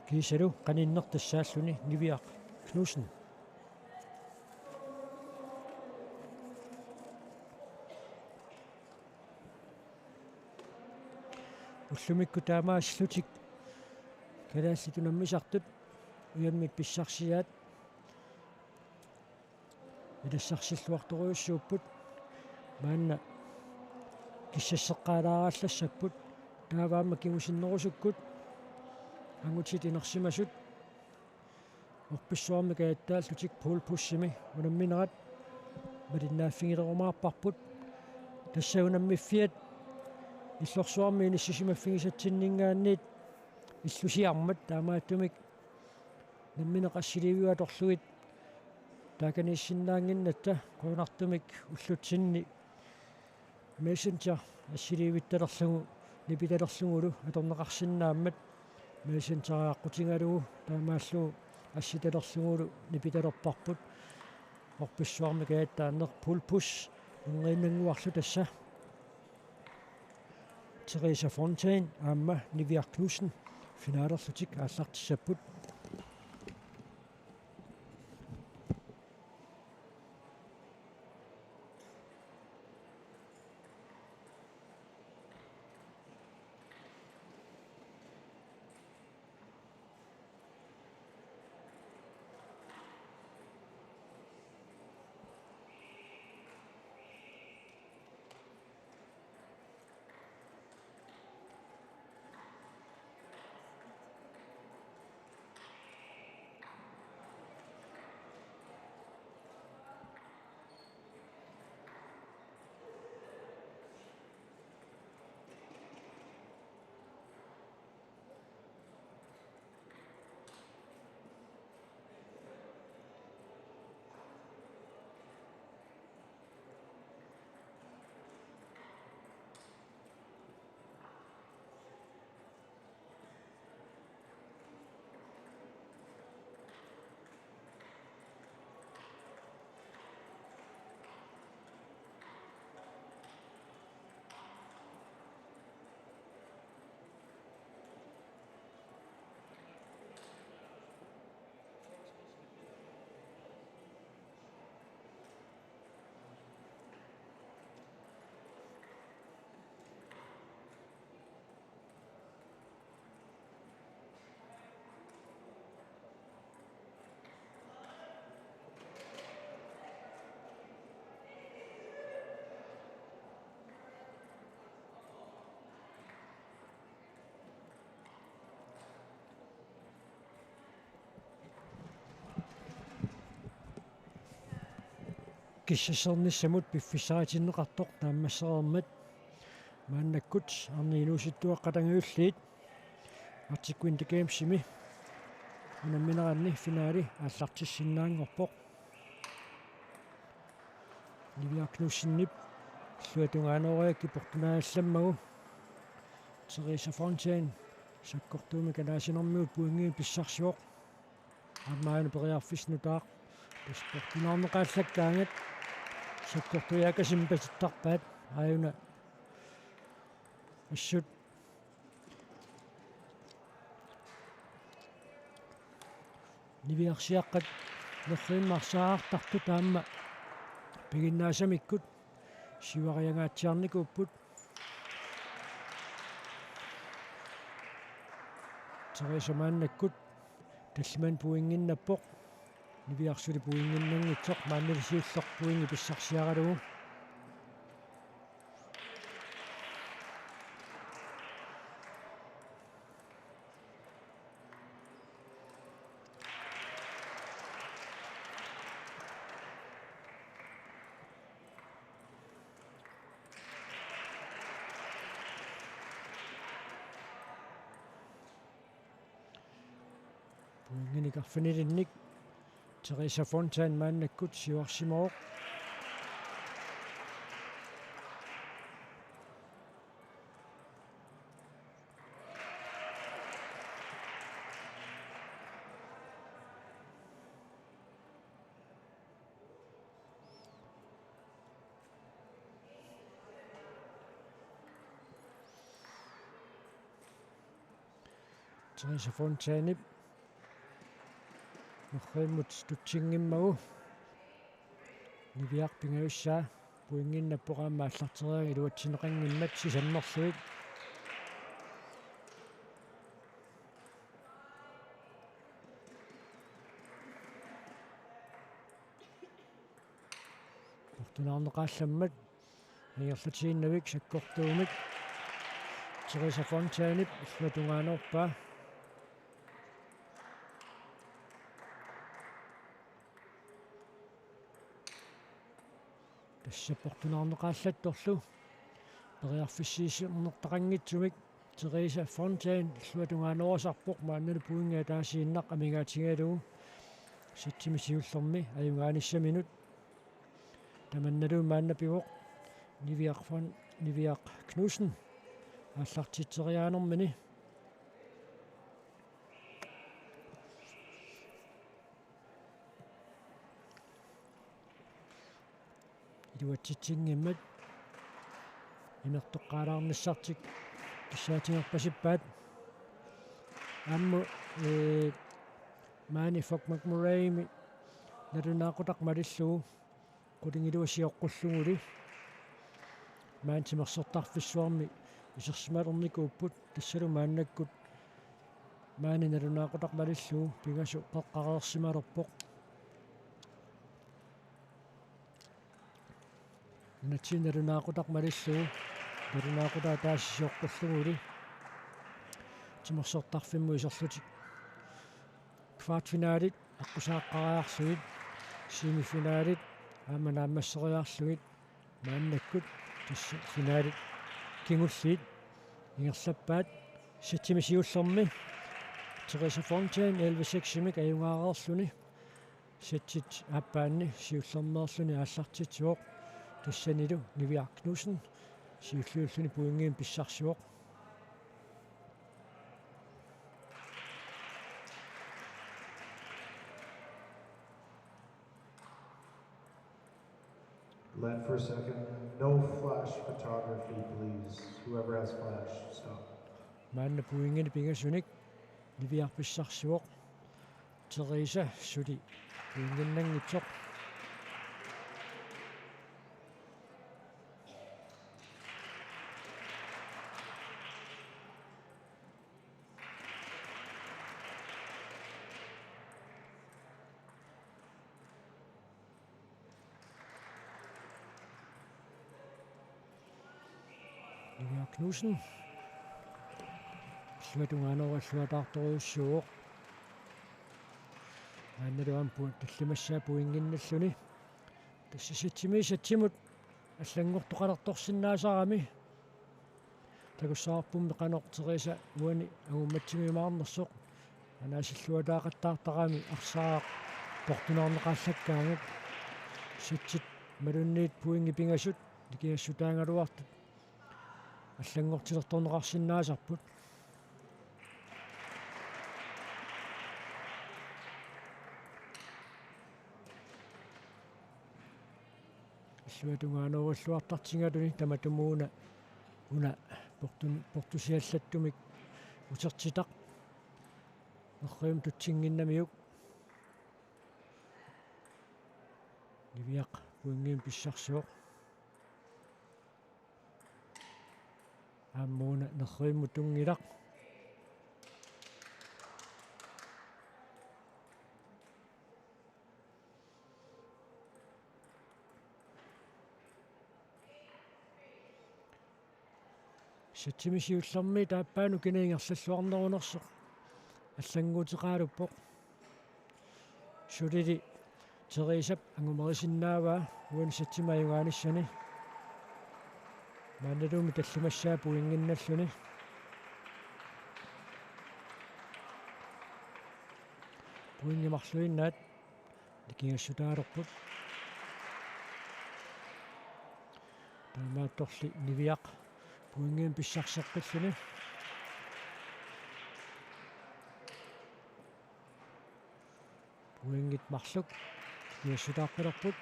kiisalu qaninneq tassaalluni Niviaq Knudsen. Ullumikkut taamaasillutik kalaallit unammisartut ujammik pissarsiaat ilassarsilluartorujussuupput. Maanna kissasseqqaalaarallassapput. Taava aamma kingusinnerusukkut angutit inersimasut orpissuarmik ajattaallutik pole positionimi unamminerat malinnaaffigilerumaarparput. Tassa unammiffiat illorsuarmi inissisimaffigisatsinninngaanniit illusiarmat, taamaattumik nammineq assiliiviup atorlugit taakaniissinnaannginnatta qujanartumik ullutsinni Messenger assiliivittalerlugu nipitalerlugulu atorneqarsinnaammat, Messenger aqqutigalugu taamaallugu assitalerlugulu nipitalerparput. Orpissuarmi kajattaarneq Pulpus unngerinnannguarlu tassa Theresa Fontaine aamma Niviaq Knudsen finaalerlutik aallartissapput. Kissassernissamut piffissaritinneqartoq naammassereermat maannakkut Arnat Inuusuttuaqqat angajulliit Arctic Winter Gamesimi unammineranni finaali aallartissinnaanngorpoq. Niviaq Knudsenip illuatungaanooriarlugu portunaallammagu Theresa Fontaine sakkortuumik anaasinermigut pointinik pissarsivoq. Aamma aajuna periarfissaq nutaaq. Tassa portunaarneqaallakkaangat sakkortuiaakasimmik patittarpaat aajuna assut. Niviarsiaqqat nerrivimmut arsaartartut aamma piginnaasamikkut siuariangaatsiarnikuupput. Theresa maannakkut tallimanik pointinnginnappoq. Niviaq suli pointinnginnaanngitsoq, maanna siulleq pointi pissarsiaralugu. Pointinik arfinilinnik Theresa Fontaine maannakkut siuarsimavoq. Theresa Fontainep nerrivimmut tutsinngimmagu Niviaq pingajussaa pointinnginnappoq, aamma aallarteriarlugu iluatsinneqanngimmat sisammerlugit. Portunaarneqaallammat ingerlatiinnavik sakkortuumik Theresa Fontainep illuatungaanorpaa. Tassa portunaarneqaallattorlu periarfissiisinnertaqanngitsumik Theresa Fontaine illuatungaanorpaa, maannalu pointi ataasiinnaq amigaatigalugu Sættimi siullermi ajugaanissaminnut. Tamannalu maanna pivoq Niviaq von, Niviaq Knudsen aallartitseriaanermini. Iluatsitsinngimmat imertoqqaalaarnissartik kissaatigerpasippaat. Aamma, ee, maani Foch McMurraymi nalunaaqutaq malillugu qulingiluat sioqqulluguli maani timersortarfissuarmi isersimalernikuupput, tassalu maannakkut maani nalunaaqutaq malillugu pingasut qeqqareersimalerpoq. Nunatsinni nalunaaqutaq malillugu nalunaaqutaq ataaseq sioqqulluguli timersortarfimmut iserlutik kvartfinalit aqqusaaqqaariarlugit, semifinalit aamma naammasseriarlugit, maannakkut tassa finalit kingulliit ingerlappaat. Sættimi siullermi Theresa Fontaine elleve seks-imik ajugaareerluni sættit aappaanni siullermeerluni aallartitsivoq, tassanilu Niviaq Knudsen siulliulluni pointimik pissarsivoq. Len, for a second. No flash photography, please. Whoever has flash, stop. Maanna pointinik pingasunik Niviaq pissarsivoq. Theresa suli pointinnanngitsoq. Niviaq Knudsen. Illuatungaanoorilluataartorujussuuvoq. Maannalu aamma tallimassaa pointinnalluni. Tassa sættimi sættimut allanngortoqalertorsinnaasarami. Takussavarpummi qanoq Theresa uani angummatsigiumaarnersoq. Anaasilluataaqattaartarami arsaaq portuneqaallakkaangat. Sættit malunniit pointit pingasut nikingassutaagaluartut allanngortilertorneqarsinnaasarput. Illuatungaanoorilluartartigaluni tamatumuuna una portun-, portusiallattumik utertitaq nerrivimmut tutsinnginnamiuk. Niviaq pointimik pissarsivoq. Aamma una nerrivimmut tunngilaq. Sættimi siullermi taappaanut kina ingerlalluarnerunersoq allannguuteqaruppoq. Sulili Theresap angumerisinnaavaa uani sættimik ajugaanissani. Maannalumi tallimassaa pointinnalluni. Pointit marluinnaat nikingassutaalerput. Taamaattorli Niviaq pointimik pissarseqqilluni. Pointit marluk nikingassutaaqqilerput.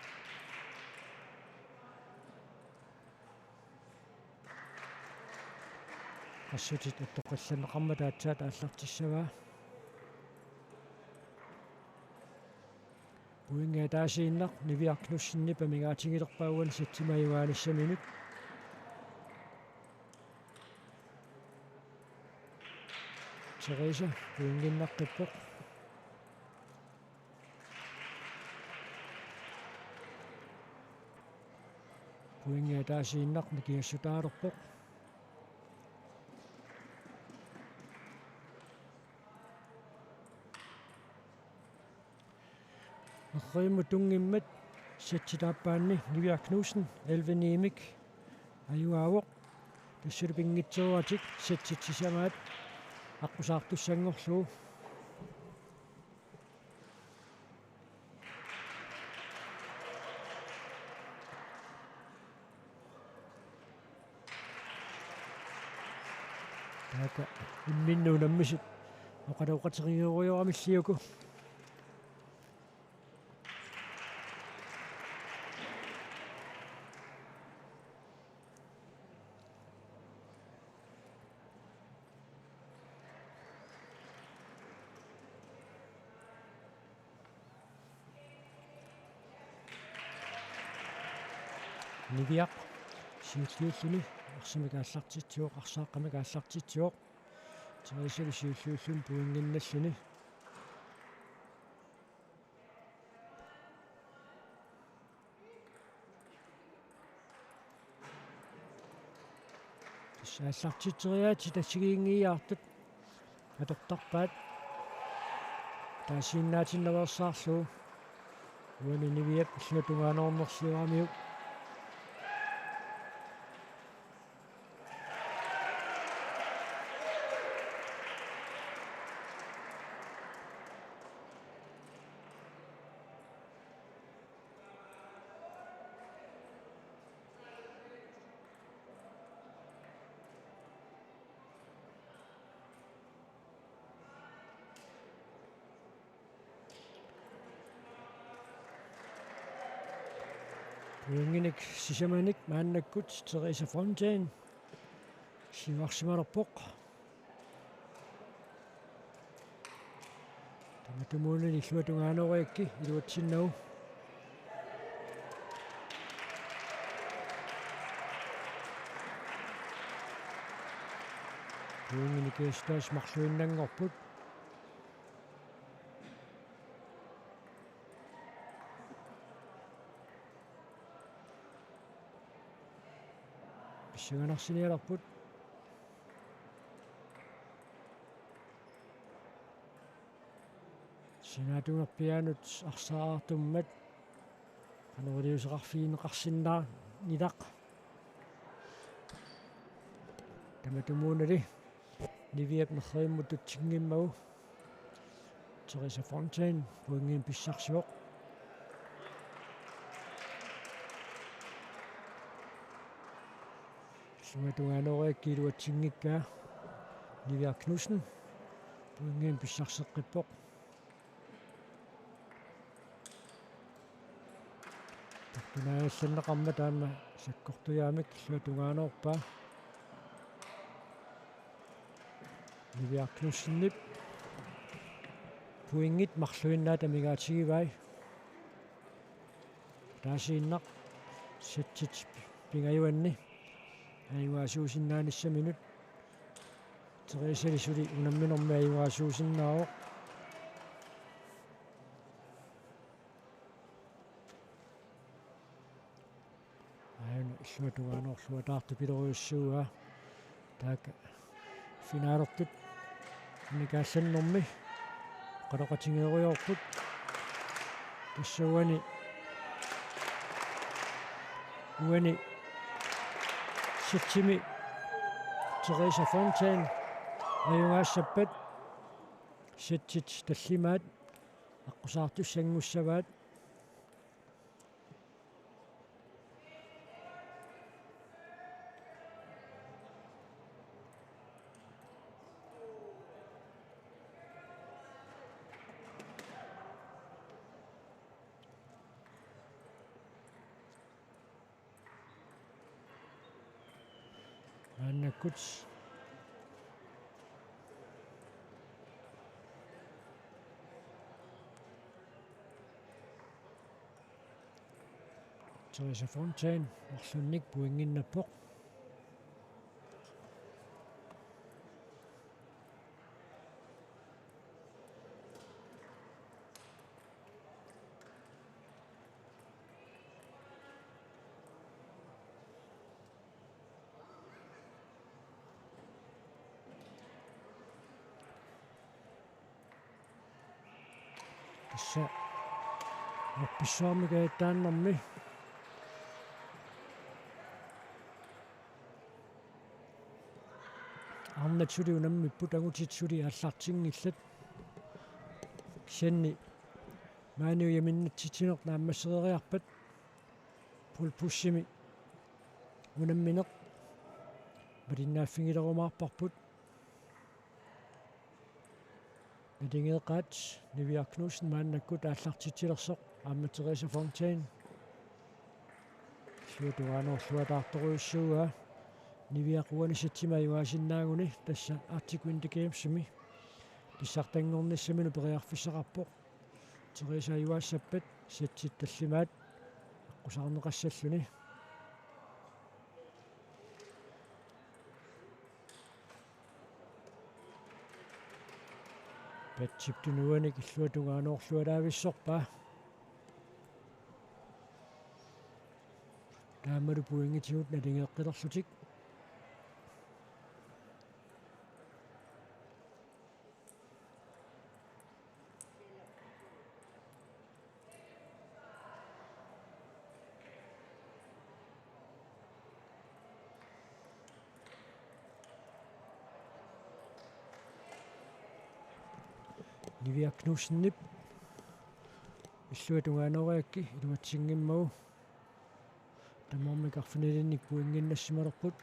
Qassutit attoqqillanneqarmata aatsaat aallartissavaa. Pointit ataasiinnaq Niviaq Knudsenip amigaatigilerpaa uani sættimik ajugaanissaminnut. Theresa pointinnaqqippoq. Pointit ataasiinnaq nikingassutaalerpoq. Nerrivimmut tunngimmat sættit aappaanni Niviaq Knudsen elleve ni-mik ajugaavoq. Tassalu pinngitsooratik sættit sisamaat aqqusaartussanngorlugu. Taakku imminnut unammisut oqaloqatigerujoramillu uku. Niviaq siulliulluni arsamik aallartitsivoq, arsaaqqamik aallartitsivoq. Teresalu siulliulluni pointinnalluni. Tassa aallartitseriaatsit assigiinngiiaartut atortarpaat. Taasiinnaatinnaveersaarlugu. Uani Niviap illuatungaanoornersioramiuk. Pointinik sisamanik maannakkut Teresa Fontaine siuarsimalerpoq. Tamatumuuna illuatungaanooriakkit iluatsinnagu. Pointinik Eestas marluinnanngorput. Pissanganarsinnaalerput. Sinaata tungerpiaanut arsaartummat qanoq iliuuseqarfigineqarsinnaanngilaq. Tamatumuunali Niviap nerrivimmut tutsinngimmagu Teresa Fontaine pointinik pissarsivoq. Illuatungaanooriakkit iluatsinngikkaa Niviaq Knudsen pointinik pissarseqqippoq. Tartunaajallanneqarmat taanna sakkortujaamik illuatungaanoorpaa. Niviaq Knudsenip pointit marluinnaat amigaatigivai. Taasiinnaq settit pingajuanni ajugaasuusinnaanissaminut. Teresali suli unamminermi ajugaasuusinnaavoq. Aajuna illuatungaanoorlugu ataartupilorujussuuaa. Taakku finalertut unikaallannermi oqaloqatigerujoorput. Tassa uani, uani settimi Teresa Fontaine ajugaassappat settit tallimaat aqqusaartussanngorsinnaavat. Maannakkut Teresa Fontaine marlunnik pointinnappoq. Tassa aappissuarmi kajattaannermi arnat suli unammipput, angutit suli aallartinngillat. Kisianni maani ujaminnatsitsineq naammassereeriarpat pole positionimi unammineq malinnaaffigilerumaarparput. Tingeqaat Niviaq Knudsen maannakkut aallartitsilersoq aamma Theresa Fontaine. Illuatungaanorluataartorujussuuaa. Niviaq uani setsimik ajugaasinnaaguni tassa Arctic Winter Gamesimi pissartanngornissaminut periarfissaqarpoq. Theresa ajugaassappat setsit tallimaat aqqusaarneqassalluni. Patsip tunuanik illuatungaanorlualaavissorpaa. Taamalu pointigut naligeqqilerlutik. Niviaq Knudsenip illuatungaanoriakkit iluatsinngimmagu. Tamarmik arfinilinnik pointinnassimalersut.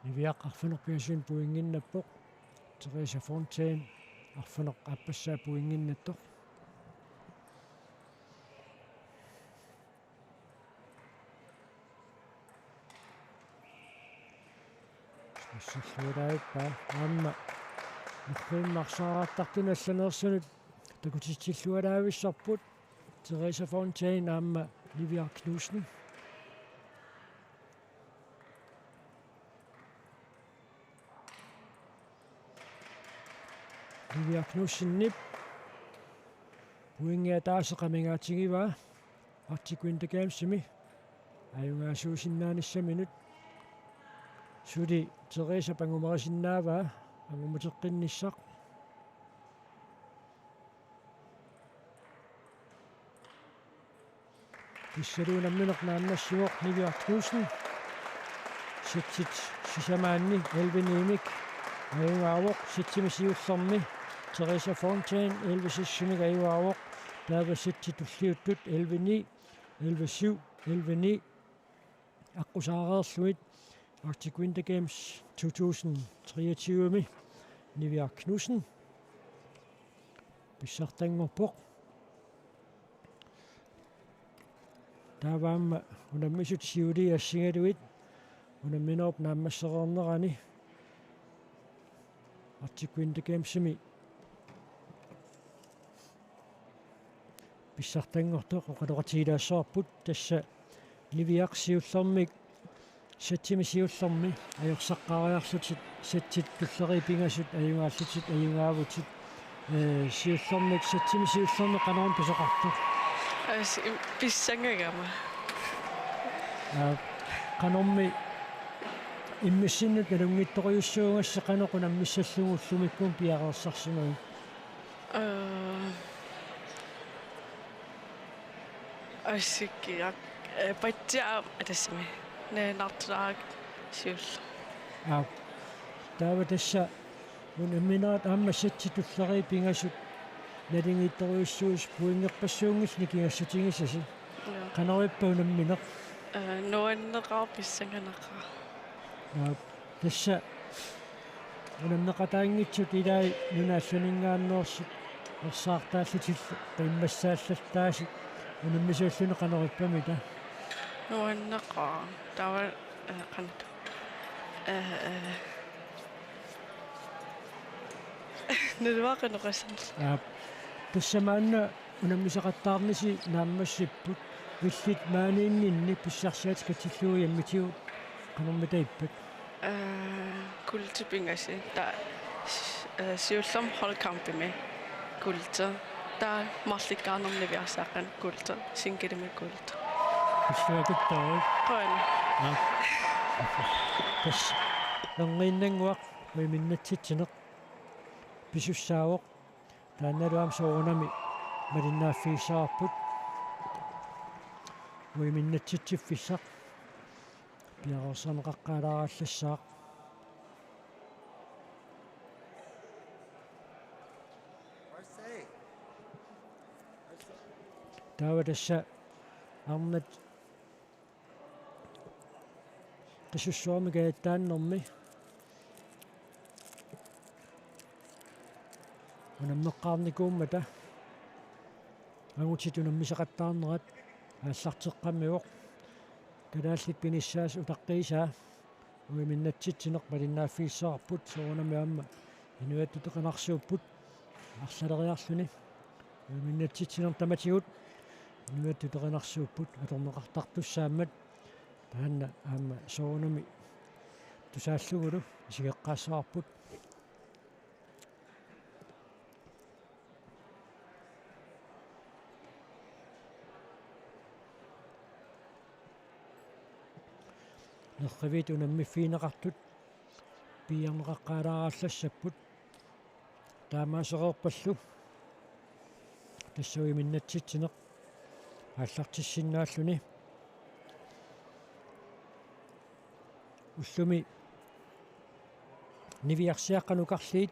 Niviaq arfineq-pingasunik pointinnappoq. Theresa Fontaine arfineq-aappassaa pointinnattoq. Massalluaraappaa aamma. Nukiinnarsaartartuni allaneersunut takutitsilluaraavissarput Theresa Fontaine aamma Niviaq Knudsen. Niviaq Knudsenip pointi ataaseq amigaatigivaa Arctic Winter Gamesimi ajugaasuusinnaanissaminut. Suli Theresa angumerisinnaavaa angumerisinnaanissaq. Tassalu unammineq naammassivoq Niviaq Knudsen. Setsit sisamaanni elleve ni-mik ajugaavoq, setsimik siullermik Theresa Fontaine elleve seks-imik ajugaavoq. Taava setsit tulliuttut elleve ni, elleve syv, elleve ni aqqusaareerlugit Arctic Winter Games to tusind treogtyve-mi Niviaq Knudsen pissartanngorpoq. Taava aamma unammisut siuliini assigalugit unamminerup naammassereernerani Arctic Winter Gamesimi pissartanngortoq oqaloqatigilaassavarput. Tassa Niviaq siullermik, setsimik siullermik ajorsaqqaariarlutit, setsit tulleriit pingasut ajugaallutit, ajugaavutit. Ee, siullermik, setsimik siullermik qanoruna pisoqartoq? As-, im-, pissangagama. Aa, qanormi immissinnut nalunngitsorujussuugassi, qanoq unammissallugu ullumikkut piareersarsimavit? Ee, assikkiaq, ee, patsia tassami. Neenartulaaq siulleq. Aa, taava tassa unamminerit aamma setsit tulleriit pingasut nalunngitsorujussuusut pointerpassuunngillat nikingassutigisasi. Joo. Qanorippa unammineq? Ee, nuanneqaaq, pissanganaqaaq. Aa, tassa unammeqataanngitsut ilaat nunat allaninngaanneersut ersaartaallutillu qiimmassaallattaasut unammisuulluni, qanorippamita? Nuanneqaaq. Taava, ee, qanoq. Ee, ee. Naluara qanoq oqassanersoq. Aa, tassa maanna unammisaqattaarnisi naammassipput, illit maaniinninni pissarsiatit katillugu jammitigut qanormita ippat? Ee, kuulti pingasi. Taava, ee, siullermik holdkampimi kuulti. Taava marlukkaarnermi niviarsaaqaaq kuulti, singlemi kuulti. Pissuakuttooruk. Qujan. Aa. Tassa erniinnannguaq uiminnatsitsineq pisussaavoq. Taannalu aamma soorunami malinnaaffigissavarput uiminnatsitsiffissaq. Piareersarneqaqqaalaarallassaaq. Taava tassa arnat qisussuarmik ajattaannermi unammeqqaarnikuummata angutit unammisaqattaarnerat aallarteqqammivoq. Kalaallit pinissaasa utaqqiisaa uiminnatsitsineq malinnaaffigissavarput, soorunami aamma inuiattut eqinarsuupput arlaleriarluni. Uiminnatsitsineq tamatigut inuiattut eqinarsuupput atorneqartartussaammat, taanna aamma soorunami tusaallugulu isigeqqaassavarput. Nerriviit unammiffigineqartut piiarneqaqqaalaarallassapput. Taamaasereerpallu tassa uiminnatsitsineq aallartissinnaalluni. Ullumi niviarsiaqqat nukarliit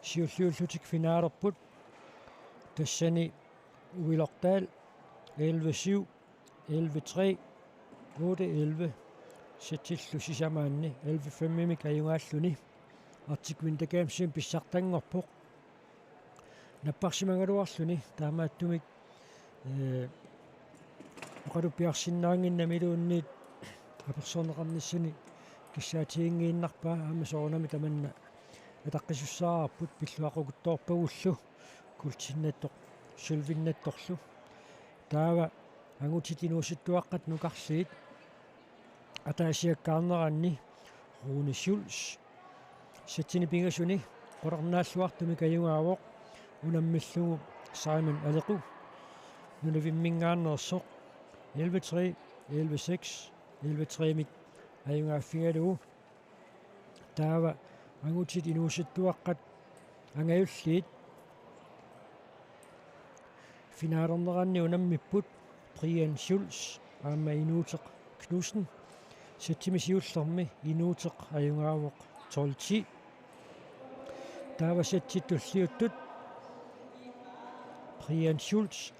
siulliullutik finalerput. Tassani Uiloq Dahl elleve syv, elleve tre, otte elleve, sættillu sisamaanni elleve femimik ajugaalluni Arctic Winter Gamesimi pissartanngorpoq. Napparsimagaluarluni taamaattumik, ee, oqaluppiarsinnaannginnamiluunniit apersorneqarnissani kissaatiginngiinnarpaa, aamma soorunami tamanna ataqqisussaavarput pilluaqqukuttoorpagullu kuultinnattoq sølvinnattorlu. Taava angutit inuusuttuaqqat nukarliit ataasiakkaarneranni Rune Schulz sættini pingasuni qularnaalluartumik ajugaavoq unammillugu Simon Alequ nunavimminngaanneersoq elleve tre, elleve seks, elleve tremik ajugaaffigalugu. Taava angutit inuusuttuaqqat angajulliit finalerneranni unammipput Brian Schulz aamma Inuuteq Knudsen. Sættimi siullermi Inuuteq ajugaavoq tolv ti. Taava sættit tulliuttut Brian Schulz